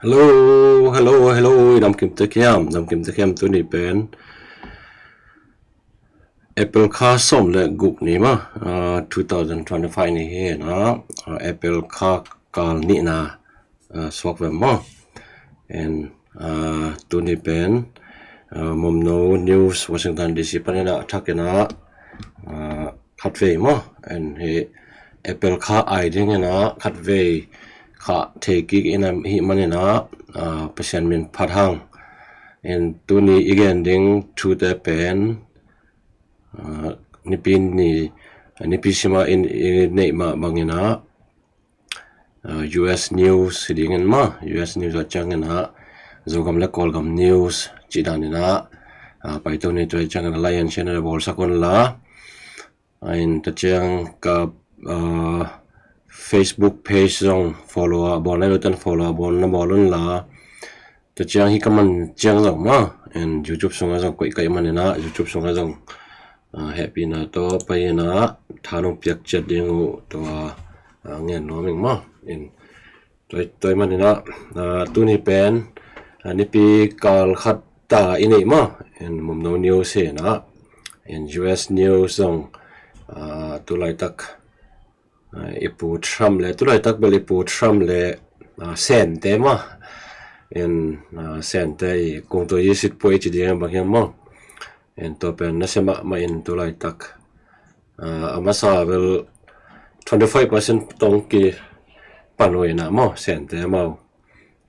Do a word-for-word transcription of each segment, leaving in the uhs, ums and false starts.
Hello, hello, hello, i nam kim tek hiam, nam kim tek hiam. Tuni pen April kha sawm le guk ni maw, ah, two thousand twenty-five ni hi na, ah, April kha kal nihna, ah, suak ve maw. And, ah, tuni pen, ah, Mumno News Washington D C panin a thak in a, ah, khatvei maw, and hi April kha ai ding in a khatvei kha thei kik in a hih manin a, ah, Pasian min phat hang. And tuni i gen ding thute pen, ah, nipi ni, nipi sima in, i neih mah bangin a, ah, U S News hi dingin maw, U S News a ciangin a, Zogam le Kawlgam News cih danin a, ah, paito ni, tua ciangin a like and share na bawlsak un la. Ah, in tua ciang ka, ah, Facebook page zong follow a bawl na hi lo ten follow a bawl na bawl un la. Tua ciang hi ka man ciang zong maw, and YouTube sungah zong koih ka hih manin a, YouTube sungah zong, ah, hehpihna tawh pai in a, tha nong piak ciat ding uh tua, ah, ngen nuam ing maw. In tua, tua hih manin a, ah, tuni pen, ah, nipi kal khat ta i neih maw, in Mumno News hi na, in U S News zong, ah, tu laitak, ah, i Pu Trump le, tu laitak bel i Pu Trump le, ah, Sente maw, in, ah, Sente i kungto i sit puai ci ding bang hiam maw. In tua pen nasia mahmah in tu laitak, ah, a masa bel twenty-five percent tong kipan uh in a maw, Sente maw.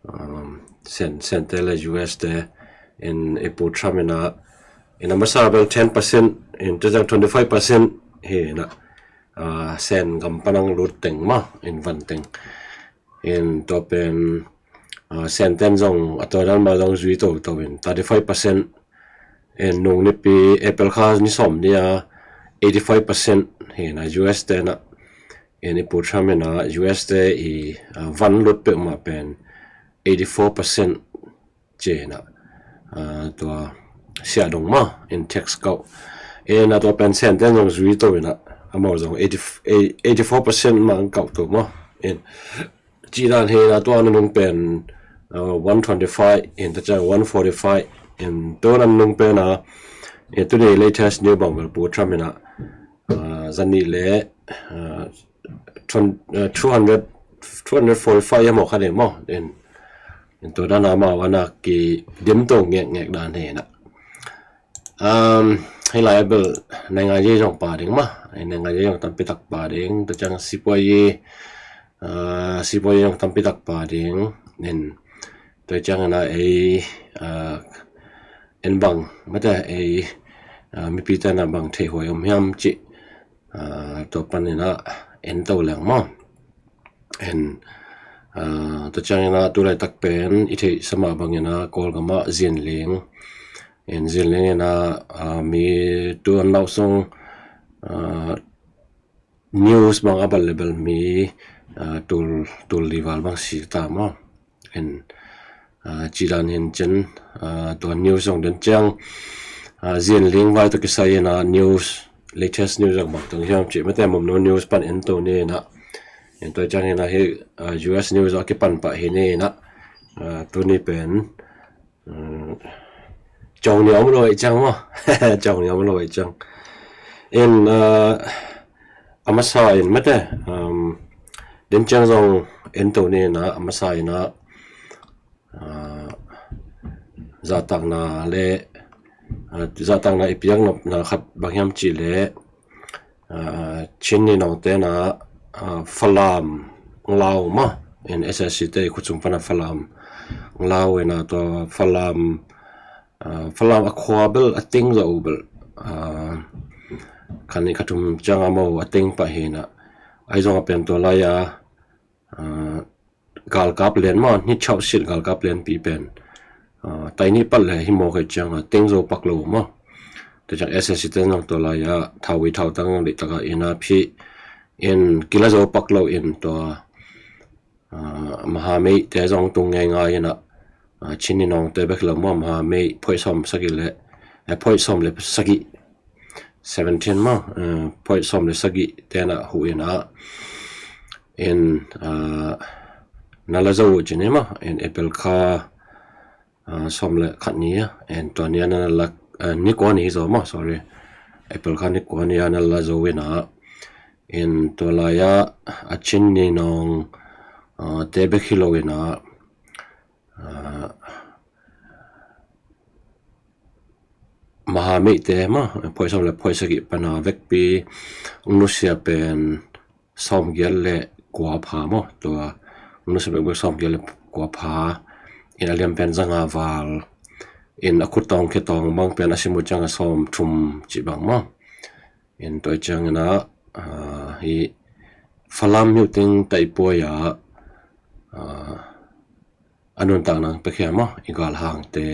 Um, Sen, Sente le U S te, in i Pu Trump in a, in a masa bel ten percent, in tua ciang twenty-five percent hi in a, ah, Sen gam pan ang lut teng maw, in van teng. In tua pen, ah, Sente in zong a tua dan mah zong zui toto in thirty-five percent, in nung nipi April kha ni sawm ni a eighty-five percent hi na U S te na, in i Pu Trump in a U S te i, ah, van lut peuhmah pen eighty-four percent ci in a, ah, tua siah dong maw, in tax kauh. In a tua pen Sente in zong zui to in a, amau zong eighty, eighty-four percent mah ang kauh to maw. In cih dan hi na, tua nanung pen, ah, one twenty-five, in tua ciang one forty-five, in tua nanung pen a, in tuni latest news bang bel Pu Trump in a, ah, zanih le, ah, twen-, ah, two hundred, two hundred forty-five a maw kha ding maw. In, in tua dan a amau a na kidim to ngekngek dan hi na. Um, hih lai bel naingan ye zong pa ding maw, naingan ye zong tampi tak pa ding, tua ciang sipuai ye, ah, sipuai ye zong tampi tak pa ding. In tua ciang in a ei, ah, en bang mate ei, ah, mipi te na bang theih huai om hiam cih, ah, tua pan in a en to leng maw. En, ah, tua ciang in a tu laitak pen i theihsa mah bang in a Kawlgam ah Zinling, in Zinling in a, ah, mi tu an lauh sung, ah, news bang a bal le bal mi, ah, tul, tul li val bang si ta maw. In, ah, cih dan hi in cin, ah, tua news zong den ciang, ah, Zinling vai tawh kisai in a news, latest news zong bang tong hiam cih mate Mumno News pan en to ni in a. In tua ciang in a hi, ah, U S News a kipan pah hi ni in a, ah, tuni pen, um, cong ni om lo i ciang maw. Cong ni om lo i ciang. In, ah, a masa in mate, um, den ciang zong en to ni in a, a masa in a, ah, zahtakna le, ah, zahtakna i piak nopna khat bang hiam cih le, ah, Chin ni nong te na, ah, Falam Nglau maw, in S S C te i khutsung pan a Falam Nglau in a tua Falam, ah, Falam a khua bel a teng zo bel, ah, khan i khathum ciang a maw a teng pah hi na, ai zong a pen tua lai a, ah, galkap lian maw, ni chau sit galkap lianpi pen, ah, tai ni pat le hi maw khe ciang a teng zo pak lo maw. Tua ciang S S C te zong tua lai a thau i thau tang zong deih tak a in a phi in kila zo pak lo in tua, ah, Mahamei te zong tung ngeingai in a, ah, Chin ni nong te bek lo maw, Mahamei phoih sawm sagih le, eh, phoih sawm le sagih, seventeen maw, eh, phoih sawm le sagih te na huh in a, in, ah, na la zo uh ci ni maw, in April kha, ah, sawm le khat ni a, in tua ni a na la, ah, ni kua ni hi zaw maw, sorry. April kha ni kua ni a na la zo in a, in tua lai-ah a Chin ninawng, ah, te bek hi lo in a, ah, mahameihte maw, phuai sawm le phuai sagih pan a vekpi nusia pen sawmgiat le kua pha maw, tua nusia bek bek sawmgiat le kua pha, in a liam pen zanga val, in a khut tawng khe tawng bang pen a sim uh ciang a sawmthum cih bang maw. In tua ciangin a, ah, hi Falam Myotting Taihpuai ah, ah, a nuntak nang pia khia maw, i galhangte,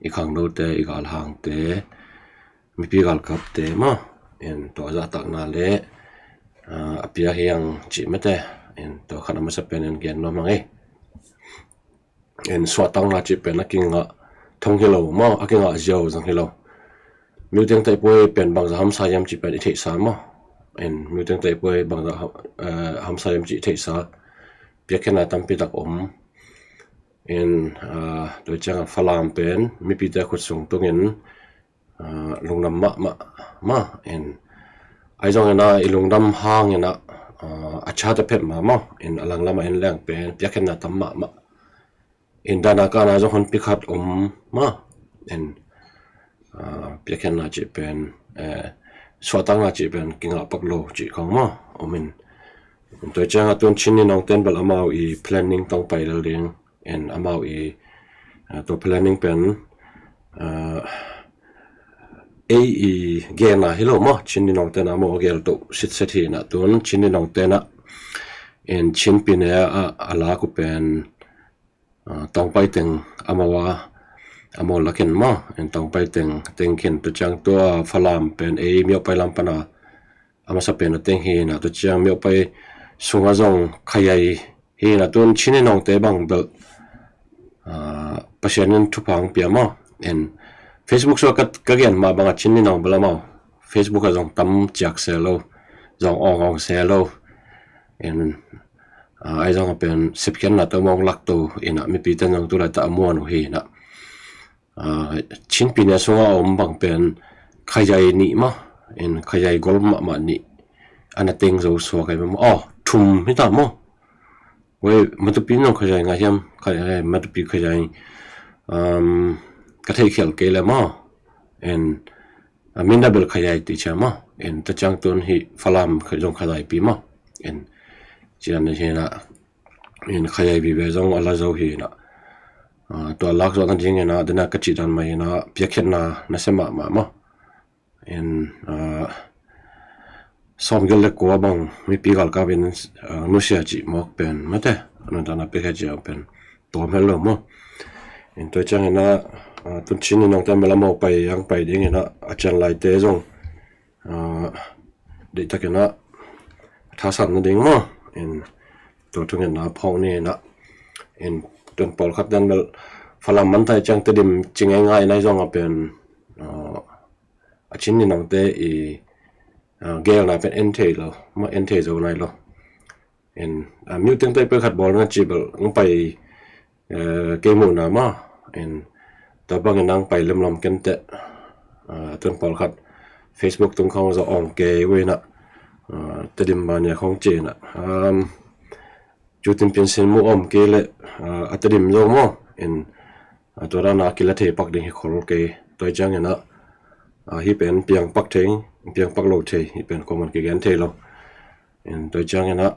i khangnote, i galhangte, mipi galkapte maw, in tua zahtakna le, ah, a pia hi ang cih mate, in tua khat a masa pen in gen nuam hang ei. In suahtakna cih pen a kingah thong hi lo maw, a kingah ziau zang hi lo. Myotting Taihpuai pen bangzah hamsa hiam cih pen i theihsa maw. In Myotting Taihpuai bangzah ha-, eh, hamsa hiam cih i theihsa. Piakkhiatna tampi tak om. In, ah, tua ciang a Falam pen mipite khut sung tungin, ah, lungdam mahmah maw. In ahi zongin a i lungdam hangin a, ah, a chat a phet mahmah. In a langlam a en leng pen piakkhiatna tam mahmah. In dana kana zong hon pi khat om maw. In, ah, piakkhiatna cih pen, eh, suahtakna cih pen kingah pak lo cih khong maw om in. In tua ciang a tun Chin ninawngte in bel amau i planning tawng pai lel ding. In amau i, ah, tua planning pen, ah, ei i genna hi lo maw, Chin ninawngte in amau a gel toh sitset hi in a tun Chin ninawngte in a, in Chin pyine ah a lak uh pen, ah, tawngpai teng amau a, amau lakin maw, in tawngpai teng teng khin tua ciang tua Falam pen ei Myopai lam pan a a masa pen a teng hi in a, tua ciang Myopai sungah zong Khayai hi in a, tun Chin ninawngte bang bel, ah, Pasian in thupha hong pia maw. In Facebook sua ka, ka gen mah bang a Chin ninawng bel amau Facebook ah zong tam ciak se lo, zong awng awng se lo. In, ah, ahi zong a pen sepkhiatna tawh mawng lak to in a, mipite in zong tu laitak a muan uh hi in a. Ah, Chin pyine sungah a om bang pen Khayai nih maw, in Khayai gol mahmah nih a na teng zo suak ahi maw. Oh, thum hi ta maw. Wei, Matupi nong Khayai ngah hiam, Khayai, Matupi Khayai, um, ka thei khial kei le maw. In, ah, Mindat bel Khayai ti cia maw. In tua ciang tun hi Falam zong Khayai pi maw. In, cian hi na, in Khayai vive zong a la zo hi na. Ah, tua lak zuah nading in a, dena ka cih dan mai in a, piakkhiatna nasia mahmah maw. In, ah, sawmgiat le kua bang mipi galkap in, ah, nusia cih mawk pen mate, a nuntakna piakkhiat cih pen tawm hel lo maw. In tua ciang in a, ah, tun Chin ninawngte in bel amau pai ang pai ding in a, a cian laite zong, ah, deihtak in a thasan nading maw. In tua thungetna phawk ni in a, in tun pawlkhat dan bel Falam man thei ciang Tedim ci ngeingai in ahi zong a pen, ah, a Chin ninawngte i, ah, gelna pen en thei lo maw, en thei zo nai lo. In, ah, Myotting Taihpuai khat bawl na ci bel ang pai, eh, kei muhna maw. In tua bangin ang pai lemlam kenteh, ah, tun pawlkhat Facebook tung khong zo awng kei uh in a, ah, Tedim bania khong ci in a, um, cutin pinsin mu om kei le, ah, a Tedim zo maw. In, ah, tua dana kila thei pak ding hi khol kei. Tua ciang in a, ah, hi pen piang pak thei, piang pak lo thei, hi pen kuaman kigen thei lo. In tua ciang in a,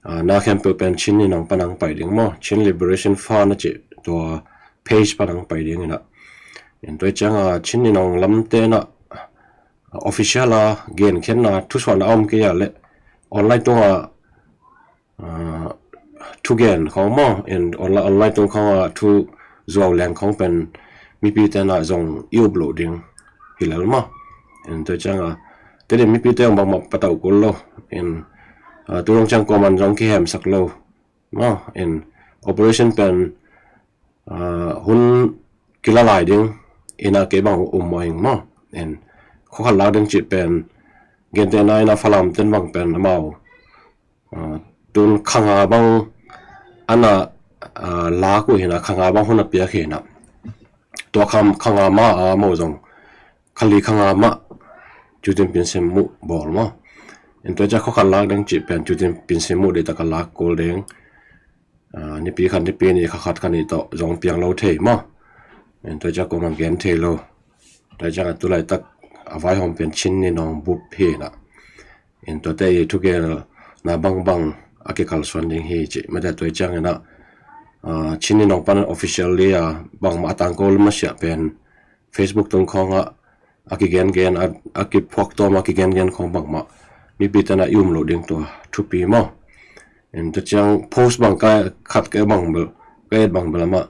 ah, na khempeuh pen Chin ninawng pan ang pai ding maw, Chin Liberation Front a cih tua page pan ang pai ding in a. In tua ciang a Chin ninawng lamte in a, ah, official a genkhiatna thusuahna a om kei a le online tunga, ah, thugen khong maw, in online, online tung khong a thu zuau leng khong pen mipite in a zong i up loh ding hi lel maw. In tua ciang a Tedim mipite ang bangmah patauh kul lo. In, ah, tu zong ciang kuaman zong kihemsak lo maw. In operation pen, ah, hun kila lai ding in a kei bang um mawh ing maw. In khua khat lak ding cih pen gentehna in a Falam ten bang pen amau, ah, tun kha nga bang Ana lak uh hi na, kha nga bang hun a piak hi na. Tua kha nga mah a mo zong kha li kha nga mah Ciu Tin Pin Sem Muh bawl maw. En tua ciang khua khat lak ding cih pen Ciu Tin Pin Sem Muh deihtak a lak kul ding. Nipi khat nipi nih, kha khat kha nih tawh zong piang lo thei maw. En tua ciang kua mang gen thei lo. Tua ciang a tu laitak a vaihawm pen Chin Ni Nong Bup hi na. En tuate i thugelna bangbang a kikalsuan ding hi cih mate. Tua ciang ina Chin Ni Nong pan officially a bangmah a tangko lam a siah pen Facebook tung khawngah a kigengen, a kiphuak tawm a kigengen khawng bangmah mipi tena i um loh ding tua thupi maw. En tua ciang post bang ka khat ka bang bel, ka et bang bel amah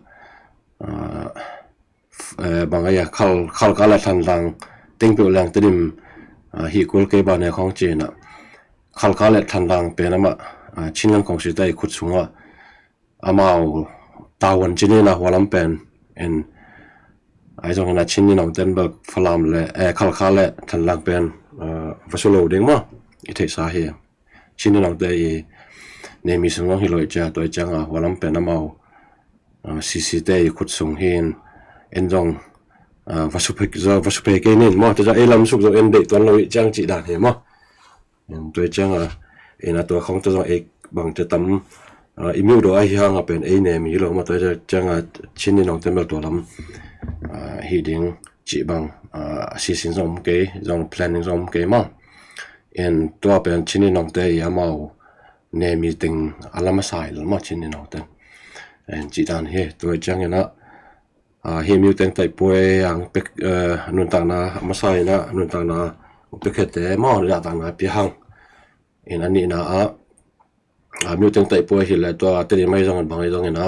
bang a khal, Khalkha le Thantlang teng peuh leng Tedim hi kul kei ba ne khawng cina. Khalkha le Thantlang pen amah Chinland Council te i khut sungah amau tavuan cinin a hualam pen en ai zong ina Chin Ni Nong ten bel Falam le Khalkha le Thantlang pen va su lo ding maw. I theihsa hi. Chin Ni Nong te i neimi sung zong hi lo i cia, tua i ciang a hualam pen amau CC te i khut sung hin en zong va su phei kei nin maw. Tua ciang ei lam suk zong en deih tuan lo i ciang cih dan hi maw. Tua ciang a ina tua khawng tua zong ei bangte tam i miuh do ahi hang a pen ei neimi lo maw. Tua ciang a Chin Ni Nong te bel tua lam hi ding cih bang sisin zong om kei, zong planning zong om kei maw. En tua pen Chin Ni Nong te i amau neimi teng a lam a sai lo maw Chin Ni Nong te. En cih dan hi. Tua ciang ina hi miuteng taihpuai ang pek nuntakna a masa ina nuntakna pek hete maw, nuntakna pia hang. In a nihna ah miuteng taihpuai hi le tua Tedim mai zong bang zong ina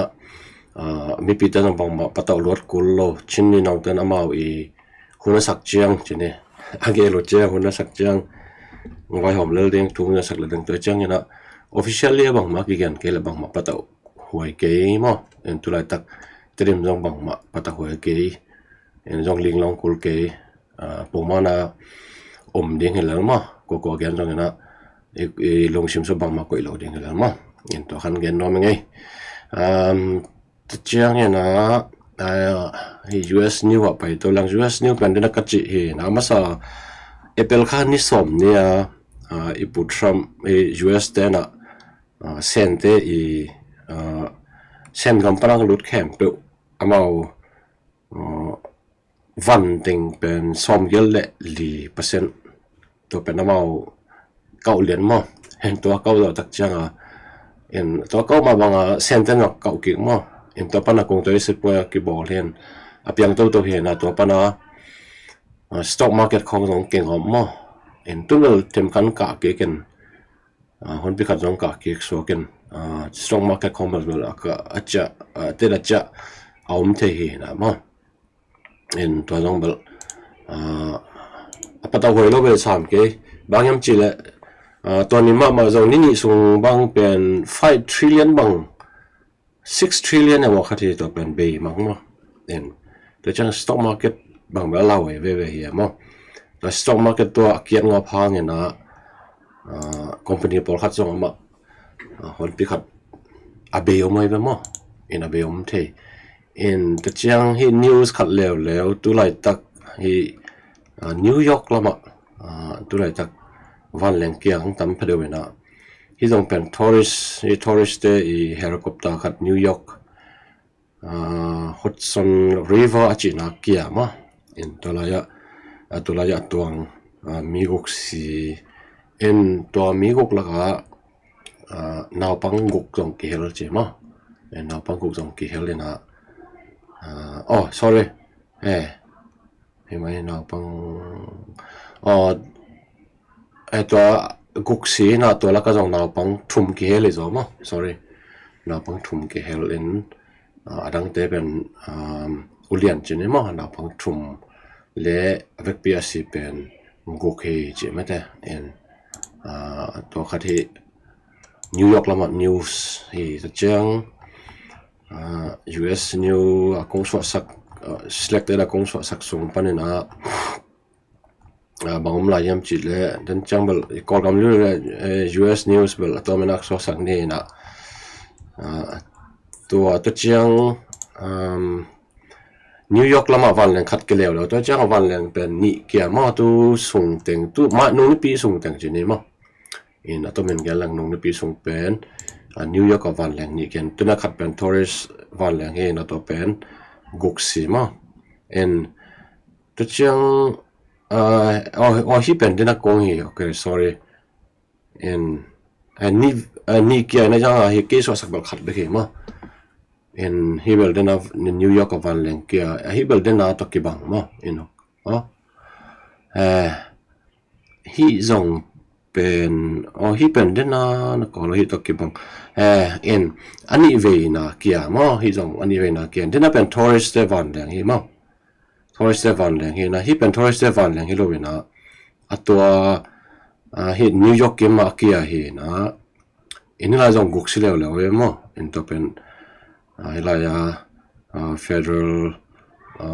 mipi te zong bangmah patauh luat kul lo. Chin Ni Nong ten amau i hun a sak ciang cini a gel uh ciang hun a sak ciang vaihawm lel ding, thu hun a sak lel ding. Tua ciang ina officially a bangmah kigen kei le bangmah patauh huai kei maw. En tu laitak Tedim zong bangmah patauh huai kei. En zong linglawng kul kei. Pumana om ding hi lel maw. Kua kua gen zong ina i lungsim sung bangmah koih lo ding hi lel maw. En tua khan gen nuam i ngei. Tua ciang ina US New ah pai to lang. US New pen dina ka cih hi na, masa April kha ni sawm ni a i Pu Trump i US te na Sente i Sen gam panang lut khempeuh amau van teng pen sawmgiat le li percent tua pen amau kauh lian maw. En tua kauh zawh tak cianga en tua kauh mah banga Sente na kauh kik maw. En tua pana kung tua i sipuai a kibawl hi en a piang toto hi en a tua pana stock market khawng zong kengawm maw. En tunel themkhat kah kik en honpi khat zong kah kik suak in stock market khawng bel a ciah, tel a ciah a om thei hi na maw. En tua zong bel a patau huai lo bel sam kei. Bang hiam cih leh tua ni mahmah zong ni nih sung bang pen five trillion bang, six trillion e maw khat hi tua pen bei mang maw. En tua ciang stock market bang bel a lau veve hi a maw. Tua stock market tua a kiat ngawp hangin a company pawlkhat zong amah honpi khat a bei om ahi ve maw. En a bei om thei. En tua ciang hi news khat leuleu tulaitak hi New York lamah tulaitak vanleng kiang tam phadeuh ina hi zong pen tourist, hi tourist te i helicopter khat New York Hudson River a cihna kia maw. En tua laiah a tua laiah tuang mi guk si. En tua mi guk lakah naupang guk zong kihel ci maw. En naupang guk zong kihel ina oh sorry eh hi mai naupang oh eh tua guk si na tua laka zong naupang thum kihel hi zaw maw. Sorry, naupang thum kihel in a dangte pen ulian cin hi maw. Naupang thum le a vekpi a si pen guk hi ci mate. En tua khat hi New York lamah news hi ta ciang US New a kong suahsak selected a kong suahsak sung panin a bang om lai hiam cih leh den ciang bel i Kawlgam liu le US News bel a tawm in a suaksak ni ina tua, tua ciang, um, New York lamah vanleng khat kia leuleu, tua ciang a vanleng pen nih kia maw, tu sungteng, tu mah nung nipi sungteng ci ni maw. In a tomin gen leng nung nipi sung pen, a, New York a vanleng nih kia, tuna khat pen Taurus vanleng hi, na tua pen guk si maw. In tua ciang, a, oh, oh, hi pen dina kong hi, okay, sorry. In, a, ni, a, ni kia na jang a hi kei suaksak bel khat bek hi maw. In hi bel dina New York a vanleng kia, a hi bel dina tua kibang maw. In, oh. Eh, hi zong pen, oh, hi pen dina na kawl hi tua kibang. Eh, in, a nih veina kia maw, hi zong a nih veina kia. Dina pen Taurus te vanleng hi maw. Taurus te vanleng hi na, hi pen Taurus te vanleng hi lo ina. A tua, a, hi New York kim a kia hi na. In hi lai zong guk si leuleu hi maw. In tua pen, a, hi lai a, a, federal, a,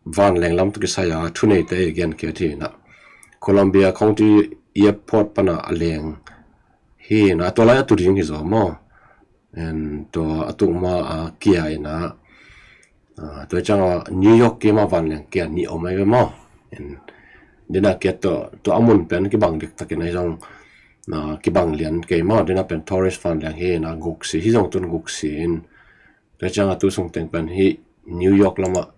vanleng lam tu kisai a, thuneite i gen kia hi na. Columbia County Airport pana a leng hi na, tua lai a tu ding hi zaw maw. En tua a tuk ma a kia ina, a, tua ciang a New York kim a vanleng kia nih om ai ve maw. En dina kia tua, tua a mun pen kibang dik takin ai zong, a, kibang lian kei maw. Dina pen Taurus vanleng hi na guk si, hi zong tun guk si in. Tua ciang a tu sungteng pen hi New York lama,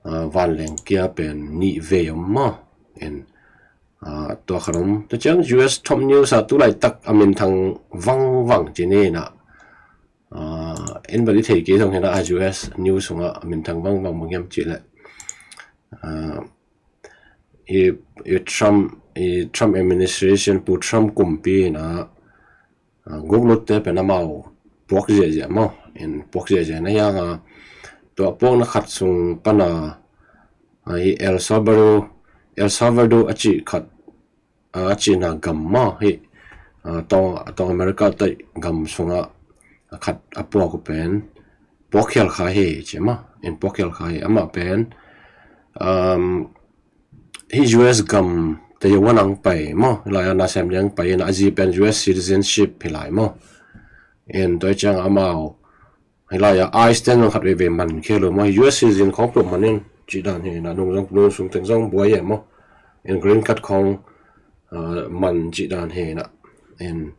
a, vanleng kia pen nih vei om maw. En, a, tua khan om. Tua ciang U S top news a tu laitak a minthang vangvang ci ni na. A, en bali thei kei zong hi na a U S news sunga a minthang vangvang bang hiam ci le. A, i, i Trump, i Trump administration, Pu Trump kumpi na, a, guk lutte pen amau puak ziahziah maw. En puak ziahziah na hiang a, tua puakna khat sung pana, a, i El Salvador, El Salvador a cih khat, a, a cihna gam maw hi, a, tawng, tawng America taih gam sunga a khat a puak uh pen puak khial kha hi ci maw. En puak khial kha hi amah pen, um, hi U S gam te yong a nang pai maw, lai a nasem liang pai in a zi pen U S citizenship hi lai maw. En tua ciang amau hi lai a ICE ten zong khat veivei man khia lo maw, U S citizen khong puak man in ci dan hi na, nung zong nung sungteng zong buai e maw. En green card khong, a, man ci dan hi na. En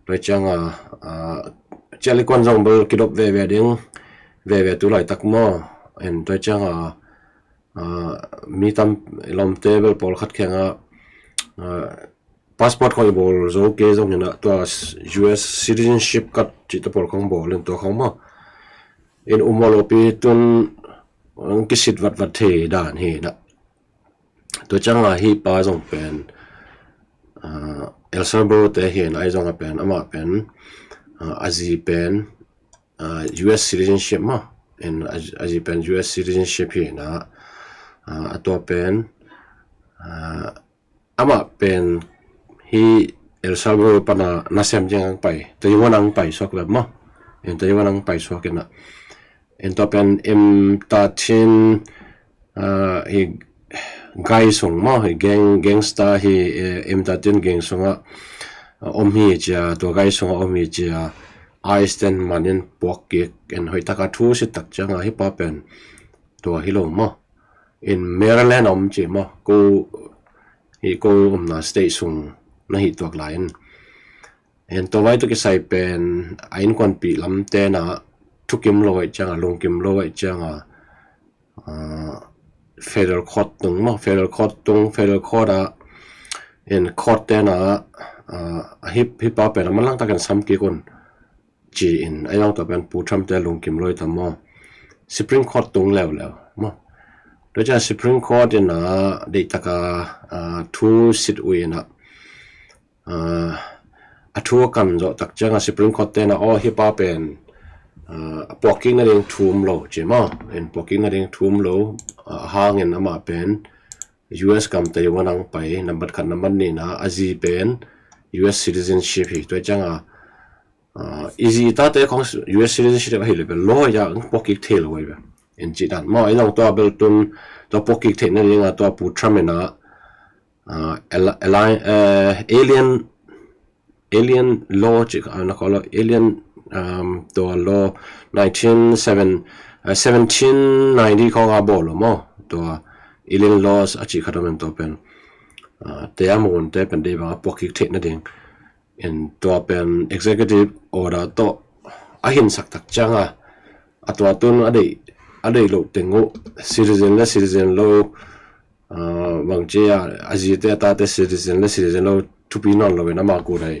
tua ciang a, a, cialikuan zong bel kidop veve ding, veve tu laitak maw. En tua ciang a, a, mi tam lawmte bel pawlkhat kheng a, a, passport khong i bawl zo kei zong hi na, tua U S citizenship card cihte pawl khong bawl in tua khong maw. In um a lopi tun, um, kisit vatvat thei dan hi na. Tua ciang a hi pa zong pen, a, El Salvador te hi na, ai zong a pen, amah pen, a, a zi pen, a, U S citizenship maw. En a, a zi pen U S citizenship hi na, a, a tua pen, a, amah pen hi El Salvador pana nasem ciang ang pai, Taiwan ang pai suak bek maw. En Taiwan ang pai suak ina. En tua pen M thirteen, a, hi gai sung maw, hi gang, gangster hi, eh, M thirteen gang sunga, a, om hi cia, tua gai sunga om hi cia, ICE ten manin puak kik, en hoih taka thu sit tak cianga hi pa pen tua hi lo maw. In Maryland om ci maw, ko hi ko omna state sung na hi tuak lai in. En tua vai tu kisai pen a innkuanpih lam tena thukim lo ai cianga, lungkim lo ai cianga, a, federal court tung maw, federal court tung, federal court a, en court tena, a, a hip, hipa pen a manlang takin sam kik un ci in, a iang tua pen Pu Trump te lungkim lo ai tam maw. Supreme Court tung leuleu maw. Tua ciang Supreme Court in a deih taka, a, thu sit uh in a, a, a thu a kan zawh tak cianga Supreme Court tena aw hipa pen, a, a puakkik nading thu um lo ci maw. En puakkik nading thu um lo, a, hangin amah pen U S gam Taiwan ang pai, nambat khat nambat nihna, a zi pen U S citizenship hi. Tua cianga, a, i zi i tate khong U S citizenship ahi le bel law ya ang puakkik thei lo ai bel. En ci dan maw, i nong tua bel tun tua puakkik theih nadinga tua Pu Trump in a, a, ali-, ali-, eh, alien, alien law ci ka na ko lo, alien, um, tua law nineteen seven, uh, seventeen ninety khawng a bawl lo maw, tua Elin Laws a cih khat om in tua pen, uh, te a mun te pen dei bang a puak kik theih nading in tua pen executive order tawh a hinsak tak ciang a, a tua tun a deih, a deih loh teng uh citizen le citizen lo, uh, bang ci a, a zite a tate citizen le citizen lo thupi nawn lo in ama kut ai,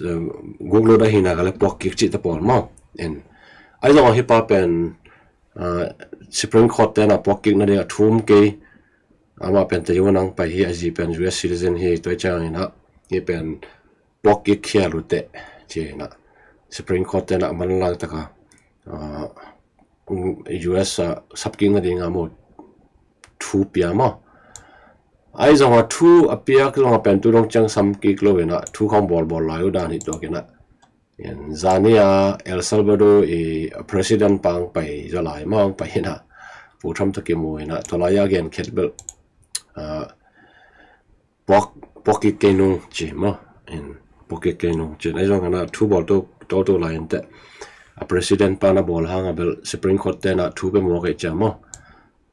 uh, guk lo da hina ka le puak kik cih te pawl maw. In ai zong a hi pa pen, uh, Supreme Court te na puak kik nading a thum kei, ama pen te yuan ang pai hi, a zi pen U S citizen hi, tua ciang ina hi pen puak kik khial uh teh ci ina Supreme Court te na manlang taka, uh, U S a sapkik nading a maw thu pia maw. Ai zong a thu a piak zong a pen tu dong ciang sam kik lo ina thu khawng bawlbawl lai uh dan hi tuak ina. In zani a El Salvador i president pang pai zaw lai mawng pai ina Pu Trump ta kimu ina tua lai a gen khet bel, ah, puak, puak kik kei nung ci maw. In puak kik kei nung ci. Ai zong ina thu bawl tu, tu, tu lai in te a president pan a bawl hang a bel Supreme Court te na thu pe muak kei cia maw.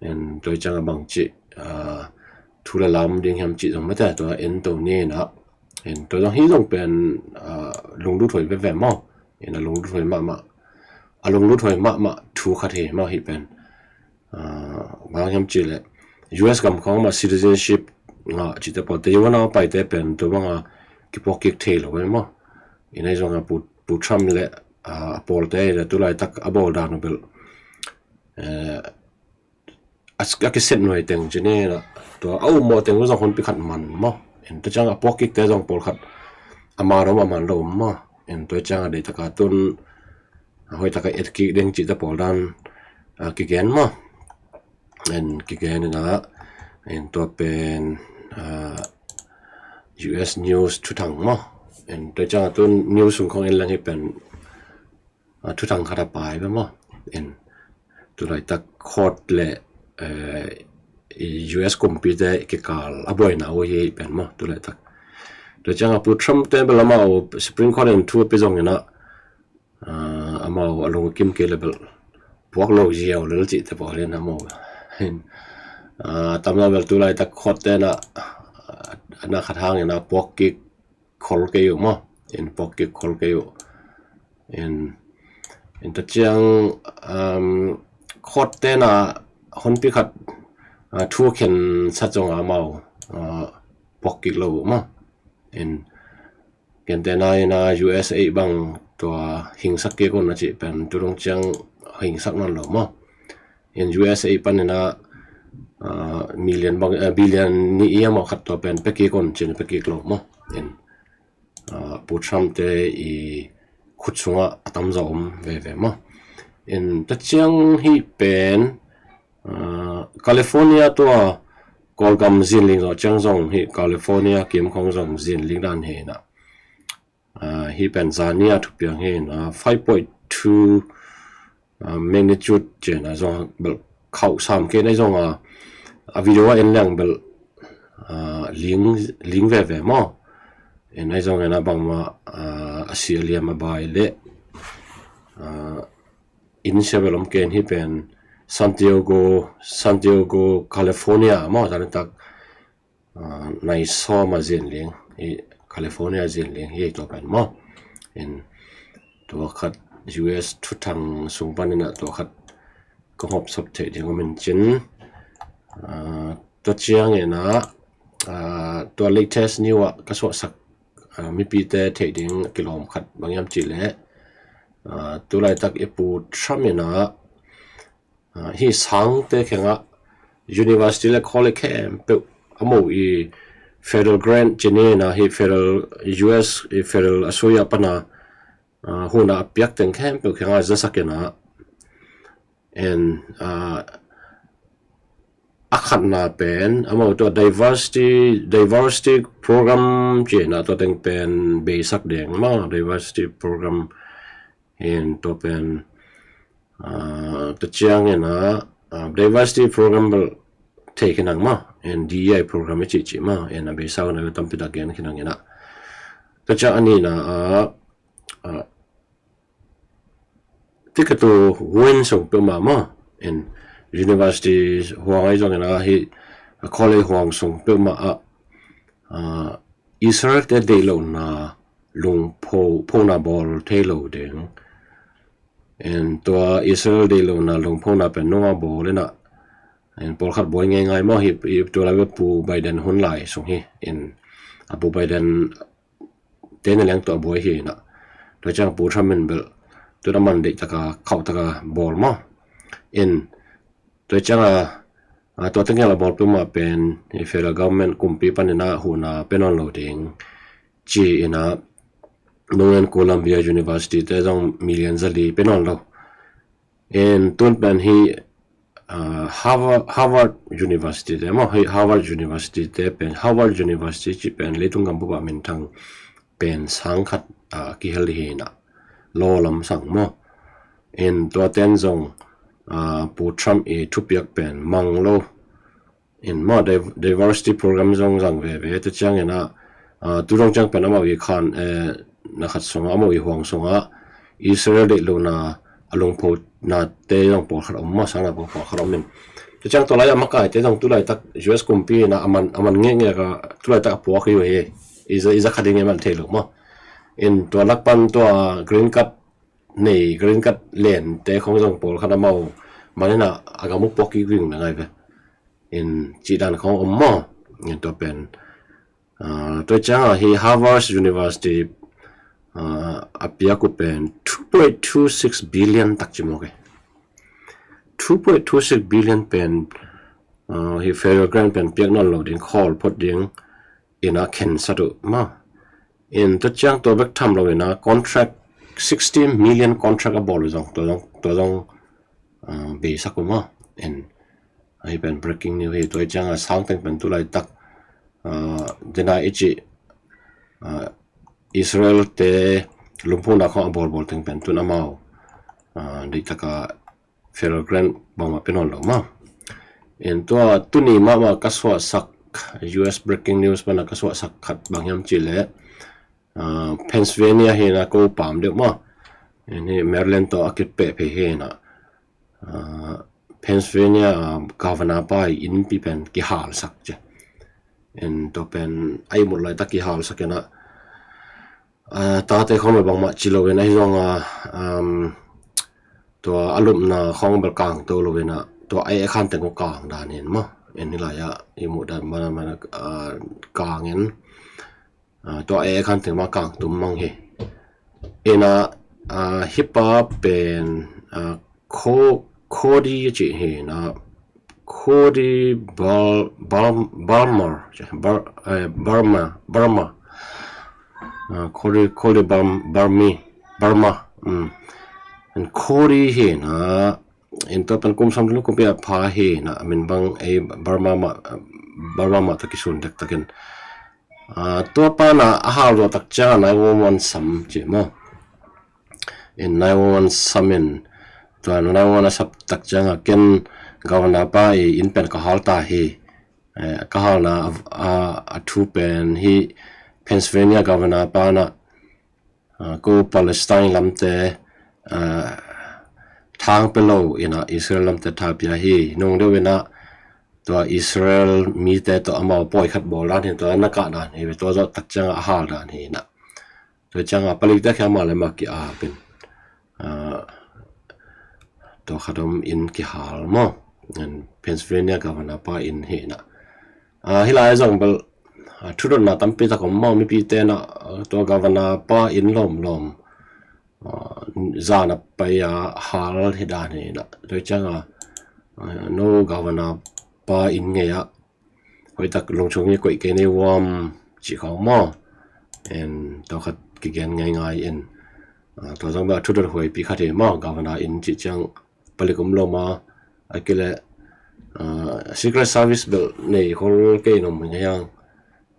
In tua ciang a bang ci, ah, thu le lam ding hiam ci zong mate tua in to ni na. In tua zong hi zong pen, ah, lunglut huai veve maw. In a lunglut huai mahmah, a lunglut huai mahmah thu khat hi maw hi pen. Ah, bang hiam ci le U S gam khawng ma citizenship nga ci te pawl te yuan a pai te pen tua bang a kipuak kik thei lo ve maw. In ai zong a Pu, Pu Trump le, ah, a pawl te le tu lai tak a bawl dan uh bel, eh, a, a kiset nuai teng ci ni na tua a um maw teng zong hun pi khat man maw. In tua ciang a puak kik te zong pawl khat a man om a man lo om maw. In tua ciang a dei taka tun a hoi taka et kik ding ci te pawl dan, ah, kigen maw. In kigen ina in tua pen, ah, U S news thuthang maw. In tua ciang a tun news sung khawng in lang hi pen, ah, thuthang khat a pai ve maw. In tu lai tak court le, eh, i U S kumpi te kikal a buaina uh hi pen maw tu lai tak. Tua ciang a Pu Trump te bel amau Supreme Court in thu a pi zong ina, ah, amau a lungkim kei le bel puak lo ziau lel cih te pawl in amau. In, ah, tam lo bel tu lai tak court te na, ah, na khat hang ina puak kik khol kei uh maw. In puak kik khol kei uh. In, in ta ciang, um, court te na hun pi khat, ah, thu khen sat zong amau, ah, puak kik lo uh maw. In, kente na ina U S A bang tua hingsak kik un a ci pen tu dong ciang hingsak nawn lo maw. In U S A pan ina, ah, million bang, eh, billion ni i amau khat tua pen pe kik un cin pe kik lo maw. In, ah, Pu Trump te i khut sungah a tam zaw om veve maw. In ta ciang hi pen, ah, California tua Kawlgam zinling zawh ciang zong hi California kim khawng zong zinling dan hi na. Ah, hi pen zani a thupiang hi na five point two, ah, magnitude ci na zong bel khauh sam kei na zong a, a video a en leng bel, ah, ling, ling veve maw. En ai zong en a bangma, ah, a si a liam a bai le, ah, in sia bel om ken hi pen Santiago, Santiago, California maw zani tak, ah, nai sawm a zinling, i California zinling hi tua pen maw. In tua khat U S thuthang sung pan ina tua khat ka hop sop theih ding om in cin. Ah, tua ciang ina, ah, tua latest new ah ka suahsak, ah, mipi te theih ding kilawm khat bang hiam ci le, ah, tu lai tak i Pu Trump ina, ah, hi sangte khengah university le college khempeuh a mo i federal grant ci ni na hi federal U S i federal a sui a pana, ah, huna a piak teng khempeuh khengah zasak ina. En, ah, a khatna pen a mo tua diversity, diversity program ci na tua teng pen beisak deng maw diversity program. En tua pen, ah, tua ciang ina, ah, diversity program bel thei khinang maw. En D E I program i ci ci maw. En a beisau na tampi tak gen khinang ina. Tua ciang a nihna, ah, ah, Tikatu win sung peuhmah maw, in university huang ahi zongin a hi, a college huang sung peuhmah ah, ah, Israel te deih lohna lungpho phona bawl thei lo ding. In tua Israel deih lohna lungphona pen nunga bawl inah, in pawlkhat buai ngeingai maw hi, hi tua lai Pu Biden hun lai sung hi. In a Pu Biden te na leng tua buai hi inah, tua ciang Pu Trump in bel tua man deih taka khauh taka bawl maw. In tua cianga, a, tua tengel a bawl peuhmah pen hi federal government kumpi panin a huhna pe nawn lo ding ci inah, nungen Columbia University te zong million zali pe nawn lo. In tun pen hi, a, Harvard, Harvard University te maw, hi Harvard University te pen, Harvard University ci pen leitung gambup ah minthang pen sang khat, a, kihel hi inah, law lam sang maw. In tua ten zong, a, Pu Trump i thupiak pen mang lo. In maw, div-, diversity program zong zang veve. Tua ciangin a, a, tu zong ciang pen amau i khan, eh, na khat sunga, amau i huang sunga Israel deih lohna a lungphona te zong pawlkhat om maw, sangna pawlkhat om in. Tua ciang tua lai a makai te zong tu laitak U S kumpi inah a man, a man ngekngek a tu laitak a puak hi uh hi. I za, i za kha ding i man thei lo maw. In tua lak pan tua green card nei, green card len te khong zong pawlkhat amau man inah a gambup puak kik ving na ngai ve. In cih dan khong om maw. In tua pen, a, tua cianga hi Harvard University, a, a piak uh pen two point two six billion tak ci maw ke. Two point two six billion pen, a, hi federal grant pen piak nawn lo ding, khawl phot ding inah khensat uh maw. In tua ciang tua bek tham lo inah contract, sixty million contract a bawl uh zong, tua zong, tua zong, a, beisak uh maw. In ahi pen breaking news hi. Tua cianga sang teng pen tu laitak, a, dena i cih, a, Israel te lungphona khong a bawlbawl teng pen tun amau, a, deih taka federal grant bangmah pe nawn lo maw. In tua tuni mahmah ka suahsak, U S breaking news pana ka suahsak khat bang hiam cih leh, a, Pennsylvania hi inah ko pam deuh maw. In hi Maryland tawh a kipeh phei hi inah, a, Pennsylvania, a, governor pa i innpi pen kihalsak ci. In tua pen a ihmut laitak kihalsak inah, a, tate khong bel bangmah ci lo in ahi zong a, um, tua a lupna khong bel kang to lo inah, tua a e khan teng uh kang dan in maw. In hi lai a ihmut dan mana mana, a, kang in, a, tua a e khan teng mah kang tum mang hi. Inah, a, hi pa pen, a, Cody ci hi inah, Cody Bal-, Bal-, Balmer, Bar-, eh, Burma, Burma. Ah, Cody, Cody Bal-, Balmi, Burma. Mm. And Cody hi inah, in tua pen kum sawm le kumpi a pha hi inah, a min bang ei Burma mah, Burma mah tawh kisun dektakin. Ah, tua pana a hal zawh tak cianga nine one one sam ci maw. In nine one one sam in, tua nine one one a sap tak cianga ken governor pa i inn pen ka hal ta hi. Eh, ka halna a, a, a thu pen hi Pennsylvania governor pana, a, ko Palestine lamte, a, thang pe lo inah Israel lamte tha pia hi. Nung deuh inah tua Israel mite tawh amau pawi khat bawl dan hi, tua na kah dan hi, tua zawh tak cianga a hal dan hi inah. Tua cianga palik tak hi amah le amah ki-ap in, a, tua khat om in kihal maw. And Pennsylvania governor pa inn hi inah. A, hi lai zong bel, a, thudotna tampi tak om maw, mipi tenah, a, tua governor pa inn lawmlawm, a, zan a pai a hal hi dan hi inah. Tua cianga, a, no governor pa inn ngei ah hoihtak lungchung i koih kei nei uam cih khawng maw. En, tua khat kigen ngaingai in, a, tua zong bel a thudot huaipi khat hi maw, governor inn cih ciang palik om lo ma, a kile, a, Secret Service bel nei khol kei in om hi ngai hang,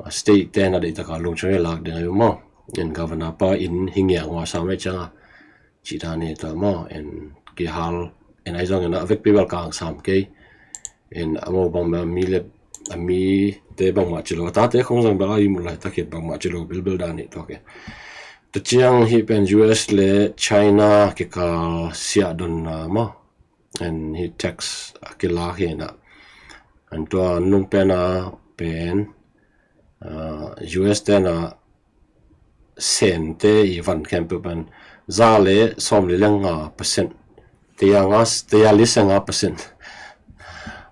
a, state te na deih taka lungchung i lak ding ahi maw. En, governor pa inn hi ngiang ua sam ahi cianga cih dan hi tua maw. En, kihal, en, ahi zongin a vekpi bel kang sam kei. En, a maw bangmah mi le, a mite bangmah ci lo, a tate khong zong bel a ihmut laitak hi bangmah ci lo bilbil dan hi tua kei. Tua ciang hih pen U S le China kikal siahdonna maw, and hih tax a kilak hi na. And tua nung pen a pen, uh, U S te na Sente i van khempeuh pen za le sawmli le nga percent, tayali se nga percent,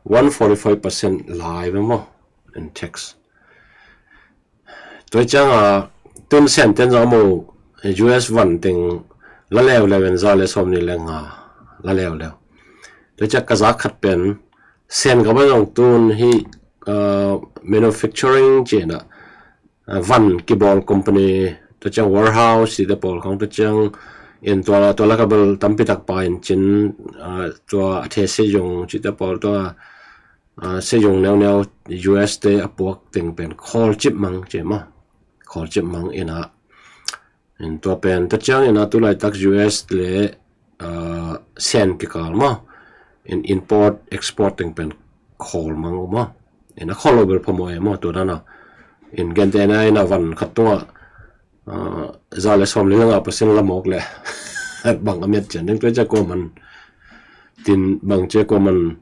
one forty five percent lai ve maw, and tax. Tua ciang a tun Sente zong maw, U S van teng la leuleu in za le sawmli le nga la leuleu. Tua ciang ka zak khat pen Sen ka ba zong tun hih, uh, manufacturing ci na, uh, van kibawl company, tua ciang warehouse cihte pawl khong, tua ciang in tua, tua lak a bel tampi tak pa in cin, uh, tua a the seyong cihte pawl, tua, uh, seyong neuneu U S te a puak teng pen khawlcip mang ci maw, khawlcip mang in a. In tua pen tua ciang in a tu laitak U S le, uh, Sen kikal maw, in import export teng pen khawl mang uh maw. In a khawl lo bel phamawh e maw, tua dan a. In gentehna in a van khat tungah, uh, za le sawmli le nga percent la mawk le bang a miat cian ding, tua ciang kuaman tin bang ciang kuaman,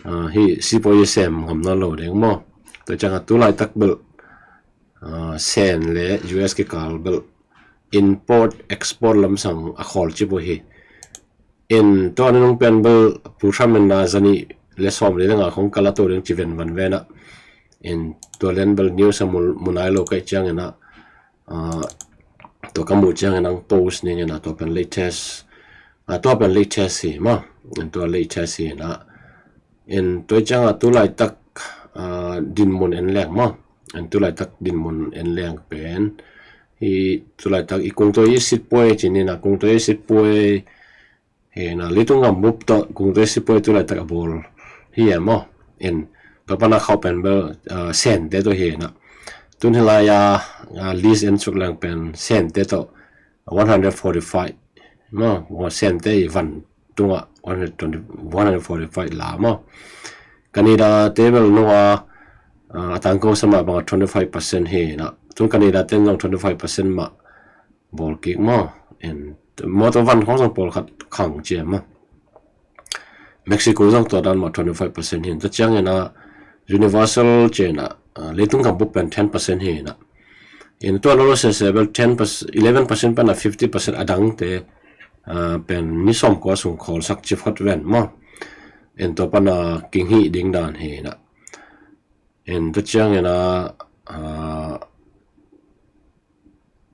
uh, hih sipuai i sem ngam nawn lo ding maw. Tua ciang a tu laitak bel, uh, Sen le U S kikal bel import export lamsang a khawlcip uh hi. In tua nunung pen bel Pu Trump in na za nih le sawmli le nga khong ka la to ding ci ven van ve na. In tua lian bel news a mu, mu nai lo ka hih ciang in a, uh, tua ka muh ciang in ang post ning in a, tua pen latest, uh, tua pen latest hi maw. In tua latest hi na. In tua ciang a tu laitak, uh, dinmun en leng maw. In tu laitak dinmun en leng pen hih tu laitak i kungtuai i sitpuai ci ni na, kungtuai i sitpuai hi na, leitung gambup tawh kungtuai sitpuai tu laitak a bawl hi e maw. In tua pan a khauh pen bel, uh, Sente tawh hi na. Tun hih lai a, uh, list en suk leng pen Sente tawh one hundred forty five maw, Sente i van tungah one hundred twenty, one hundred forty five la maw. Canada te bel nung a, uh, a tangko sa mah bang a twenty five percent hi na. Tun Canada ten zong twenty five percent mah bawl kik maw. In motor van khong zong pawlkhat khang ci e maw. Mexico zong tua dan mah twenty five percent hi na. Tua ciang in a universal ci in a, uh, leitung gambup pen ten percent hi na. In tua lo lo sese bel ten percent, eleven percent pan a fifty percent a dangte, uh, pen ni sawmkua sung khawlsak ci phot ven maw. In tua pan a kinghih ding dan hi na. In tua ciang in a, uh,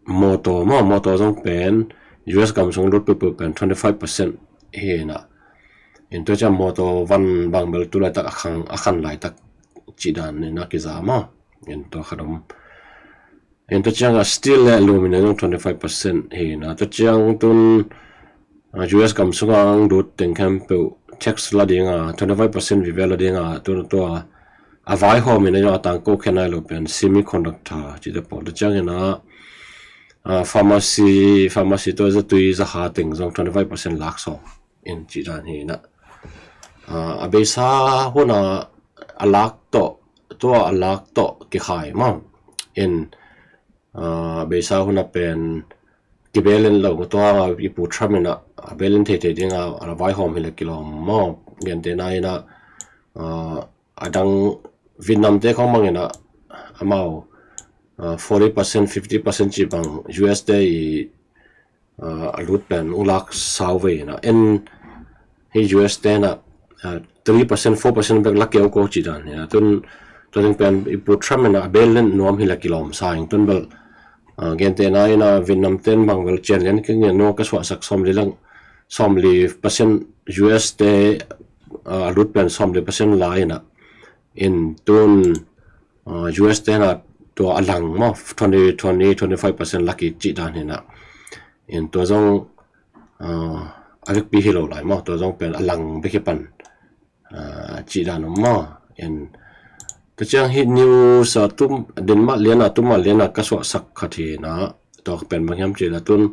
motor maw, motor zong pen U S gam sung lut peuhpeuh pen twenty five percent hi na. In tua ciang motor van bang bel tu laitak a khang, a khan laitak ci dan in a kiza maw. In tua khat om. In tua ciang a steel le aluminium zong twenty five percent hi na. Tua ciang tun, uh, U S gam sung ang lut teng khempeuh tax la ding a, twenty five percent vive la ding a, tun tua a vaihawm in a zong a tangko khen nai lo pen semiconductor cihte pawl. Tua ciang in a, uh, pharmacy, pharmacy tawh zatui zaha teng zong twenty five percent lak sawm in ci dan hi na. Uh, a beisa hun a a lak tawh, tua a lak tawh kikhai maw. In, uh, beisa hun a pen kibelin lo, tua i Pu Trump in a, a belin theithei ding a, a vaihawm hi le kilawm maw. Gentehna in a, uh, a dang Vietnam te khong bang in a, amau, uh, forty percent, fifty percent ci bang U S te i, uh, a lut pen u lak sau ve in a. En hih U S te na, uh, three percent, four percent bek la keu ko ci dan hi na. Tun tua ding pen i Pu Trump in a, a belin nuam hi le kilawm sa ing tun bel, uh, gentehna in a Vietnam ten bang bel cian lian keng in a, nua ka suahsak sawmli lang, sawmli percent U S te, uh, a lut pen sawmli percent la in a. In tun, uh, U S te na tua a lang maw, twenty, twenty, twenty five percent la kik ci dan hi na. In tua zong, uh, a vekpi hi lo lai maw, tua zong pen a lang bek hi pan, uh, ci dan om maw. In tua ciang hih news a tum, Denmark lian a, tuma lian a ka suahsak khat hi na, tua pen bang hiam ci la tun,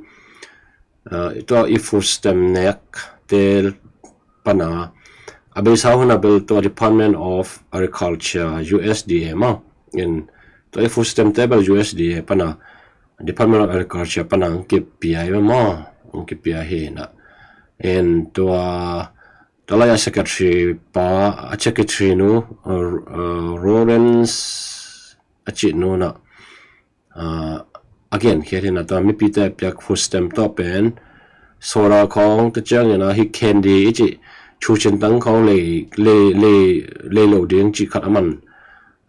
uh, tua i food stamp nek te pan a, a beisa hun a bel tua Department of Agriculture, U S D A maw. In tua i food stamp te bel U S D A pan a, Department of Agriculture pana ang kipia i maw, ang kipia hi na. En tua tua lai a secretary pa, a secretary nu, uh, uh, Lawrence a cih nu na, uh, again, khiat hi na, tua mipite piak food stamp tawh pen soda khawng, tua ciangin a hih candy i cih, chuchen tang khawng lei, lei, lei, lei lo ding cih khat a man,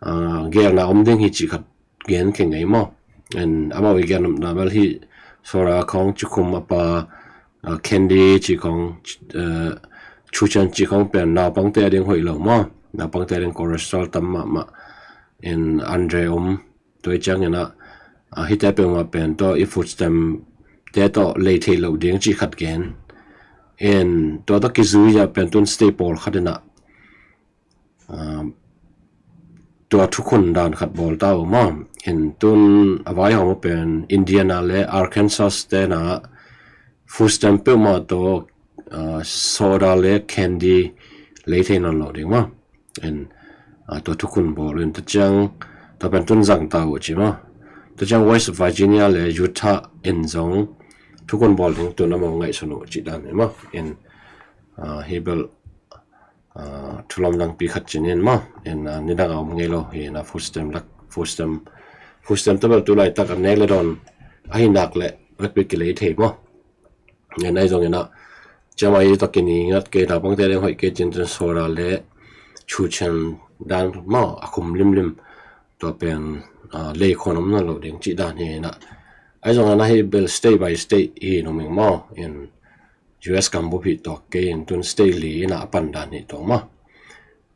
uh, gelna om ding hi cih khat gen khe ngei maw. En amau i gen nopna bel hih soda khawng, cikhum a pa, uh, candy cih khawng, uh, chuchen cih khawng pen naupangte a ding hoih lo maw. Naupangte a ding cholesterol tam mahmah. En andre om, tua i ciangin a, uh, hihte peuhmah pen tua i food stamp te tawh lei theih loh ding cih khat gen. En tua tawh kizui a pen tun state pawlkhat in a, uh, tua thukhun dan khat bawl ta uh maw. En tun a vaihawm uh pen Indiana le Arkansas te na food stamp peuhmah tawh, uh, soda le candy lei thei nawn lo ding maw. En, uh, tua thukhun bawl in, tua ciang tua pen tun zang ta uh ci maw. Tua ciang West Virginia le Utah in zong thukhun bawl ding tun amau ngaihsun uh cih dan hi maw. En, uh, hi bel, uh, thulawm dangpi khat ci ni in maw. En, uh, nidang a om ngei lo hi na, food stamp lak, food stamp, food stamp tua bel tu laitak a nek le dawn ahi nak leh vekpi kilei thei maw. En ahi zongin a, ciamah i tawh kini ngat kei, naupangte a ding hoih kei cin, tun soda le chuchen dan maw, a khum limlim, tua pen, uh, lei khawng om nawn lo ding cih dan hi na. Ahi zongin a hih bel state by state hi nuam ing maw. En U S gam bup hi tuak kei in, tun state li in a pan dan hi tuak maw.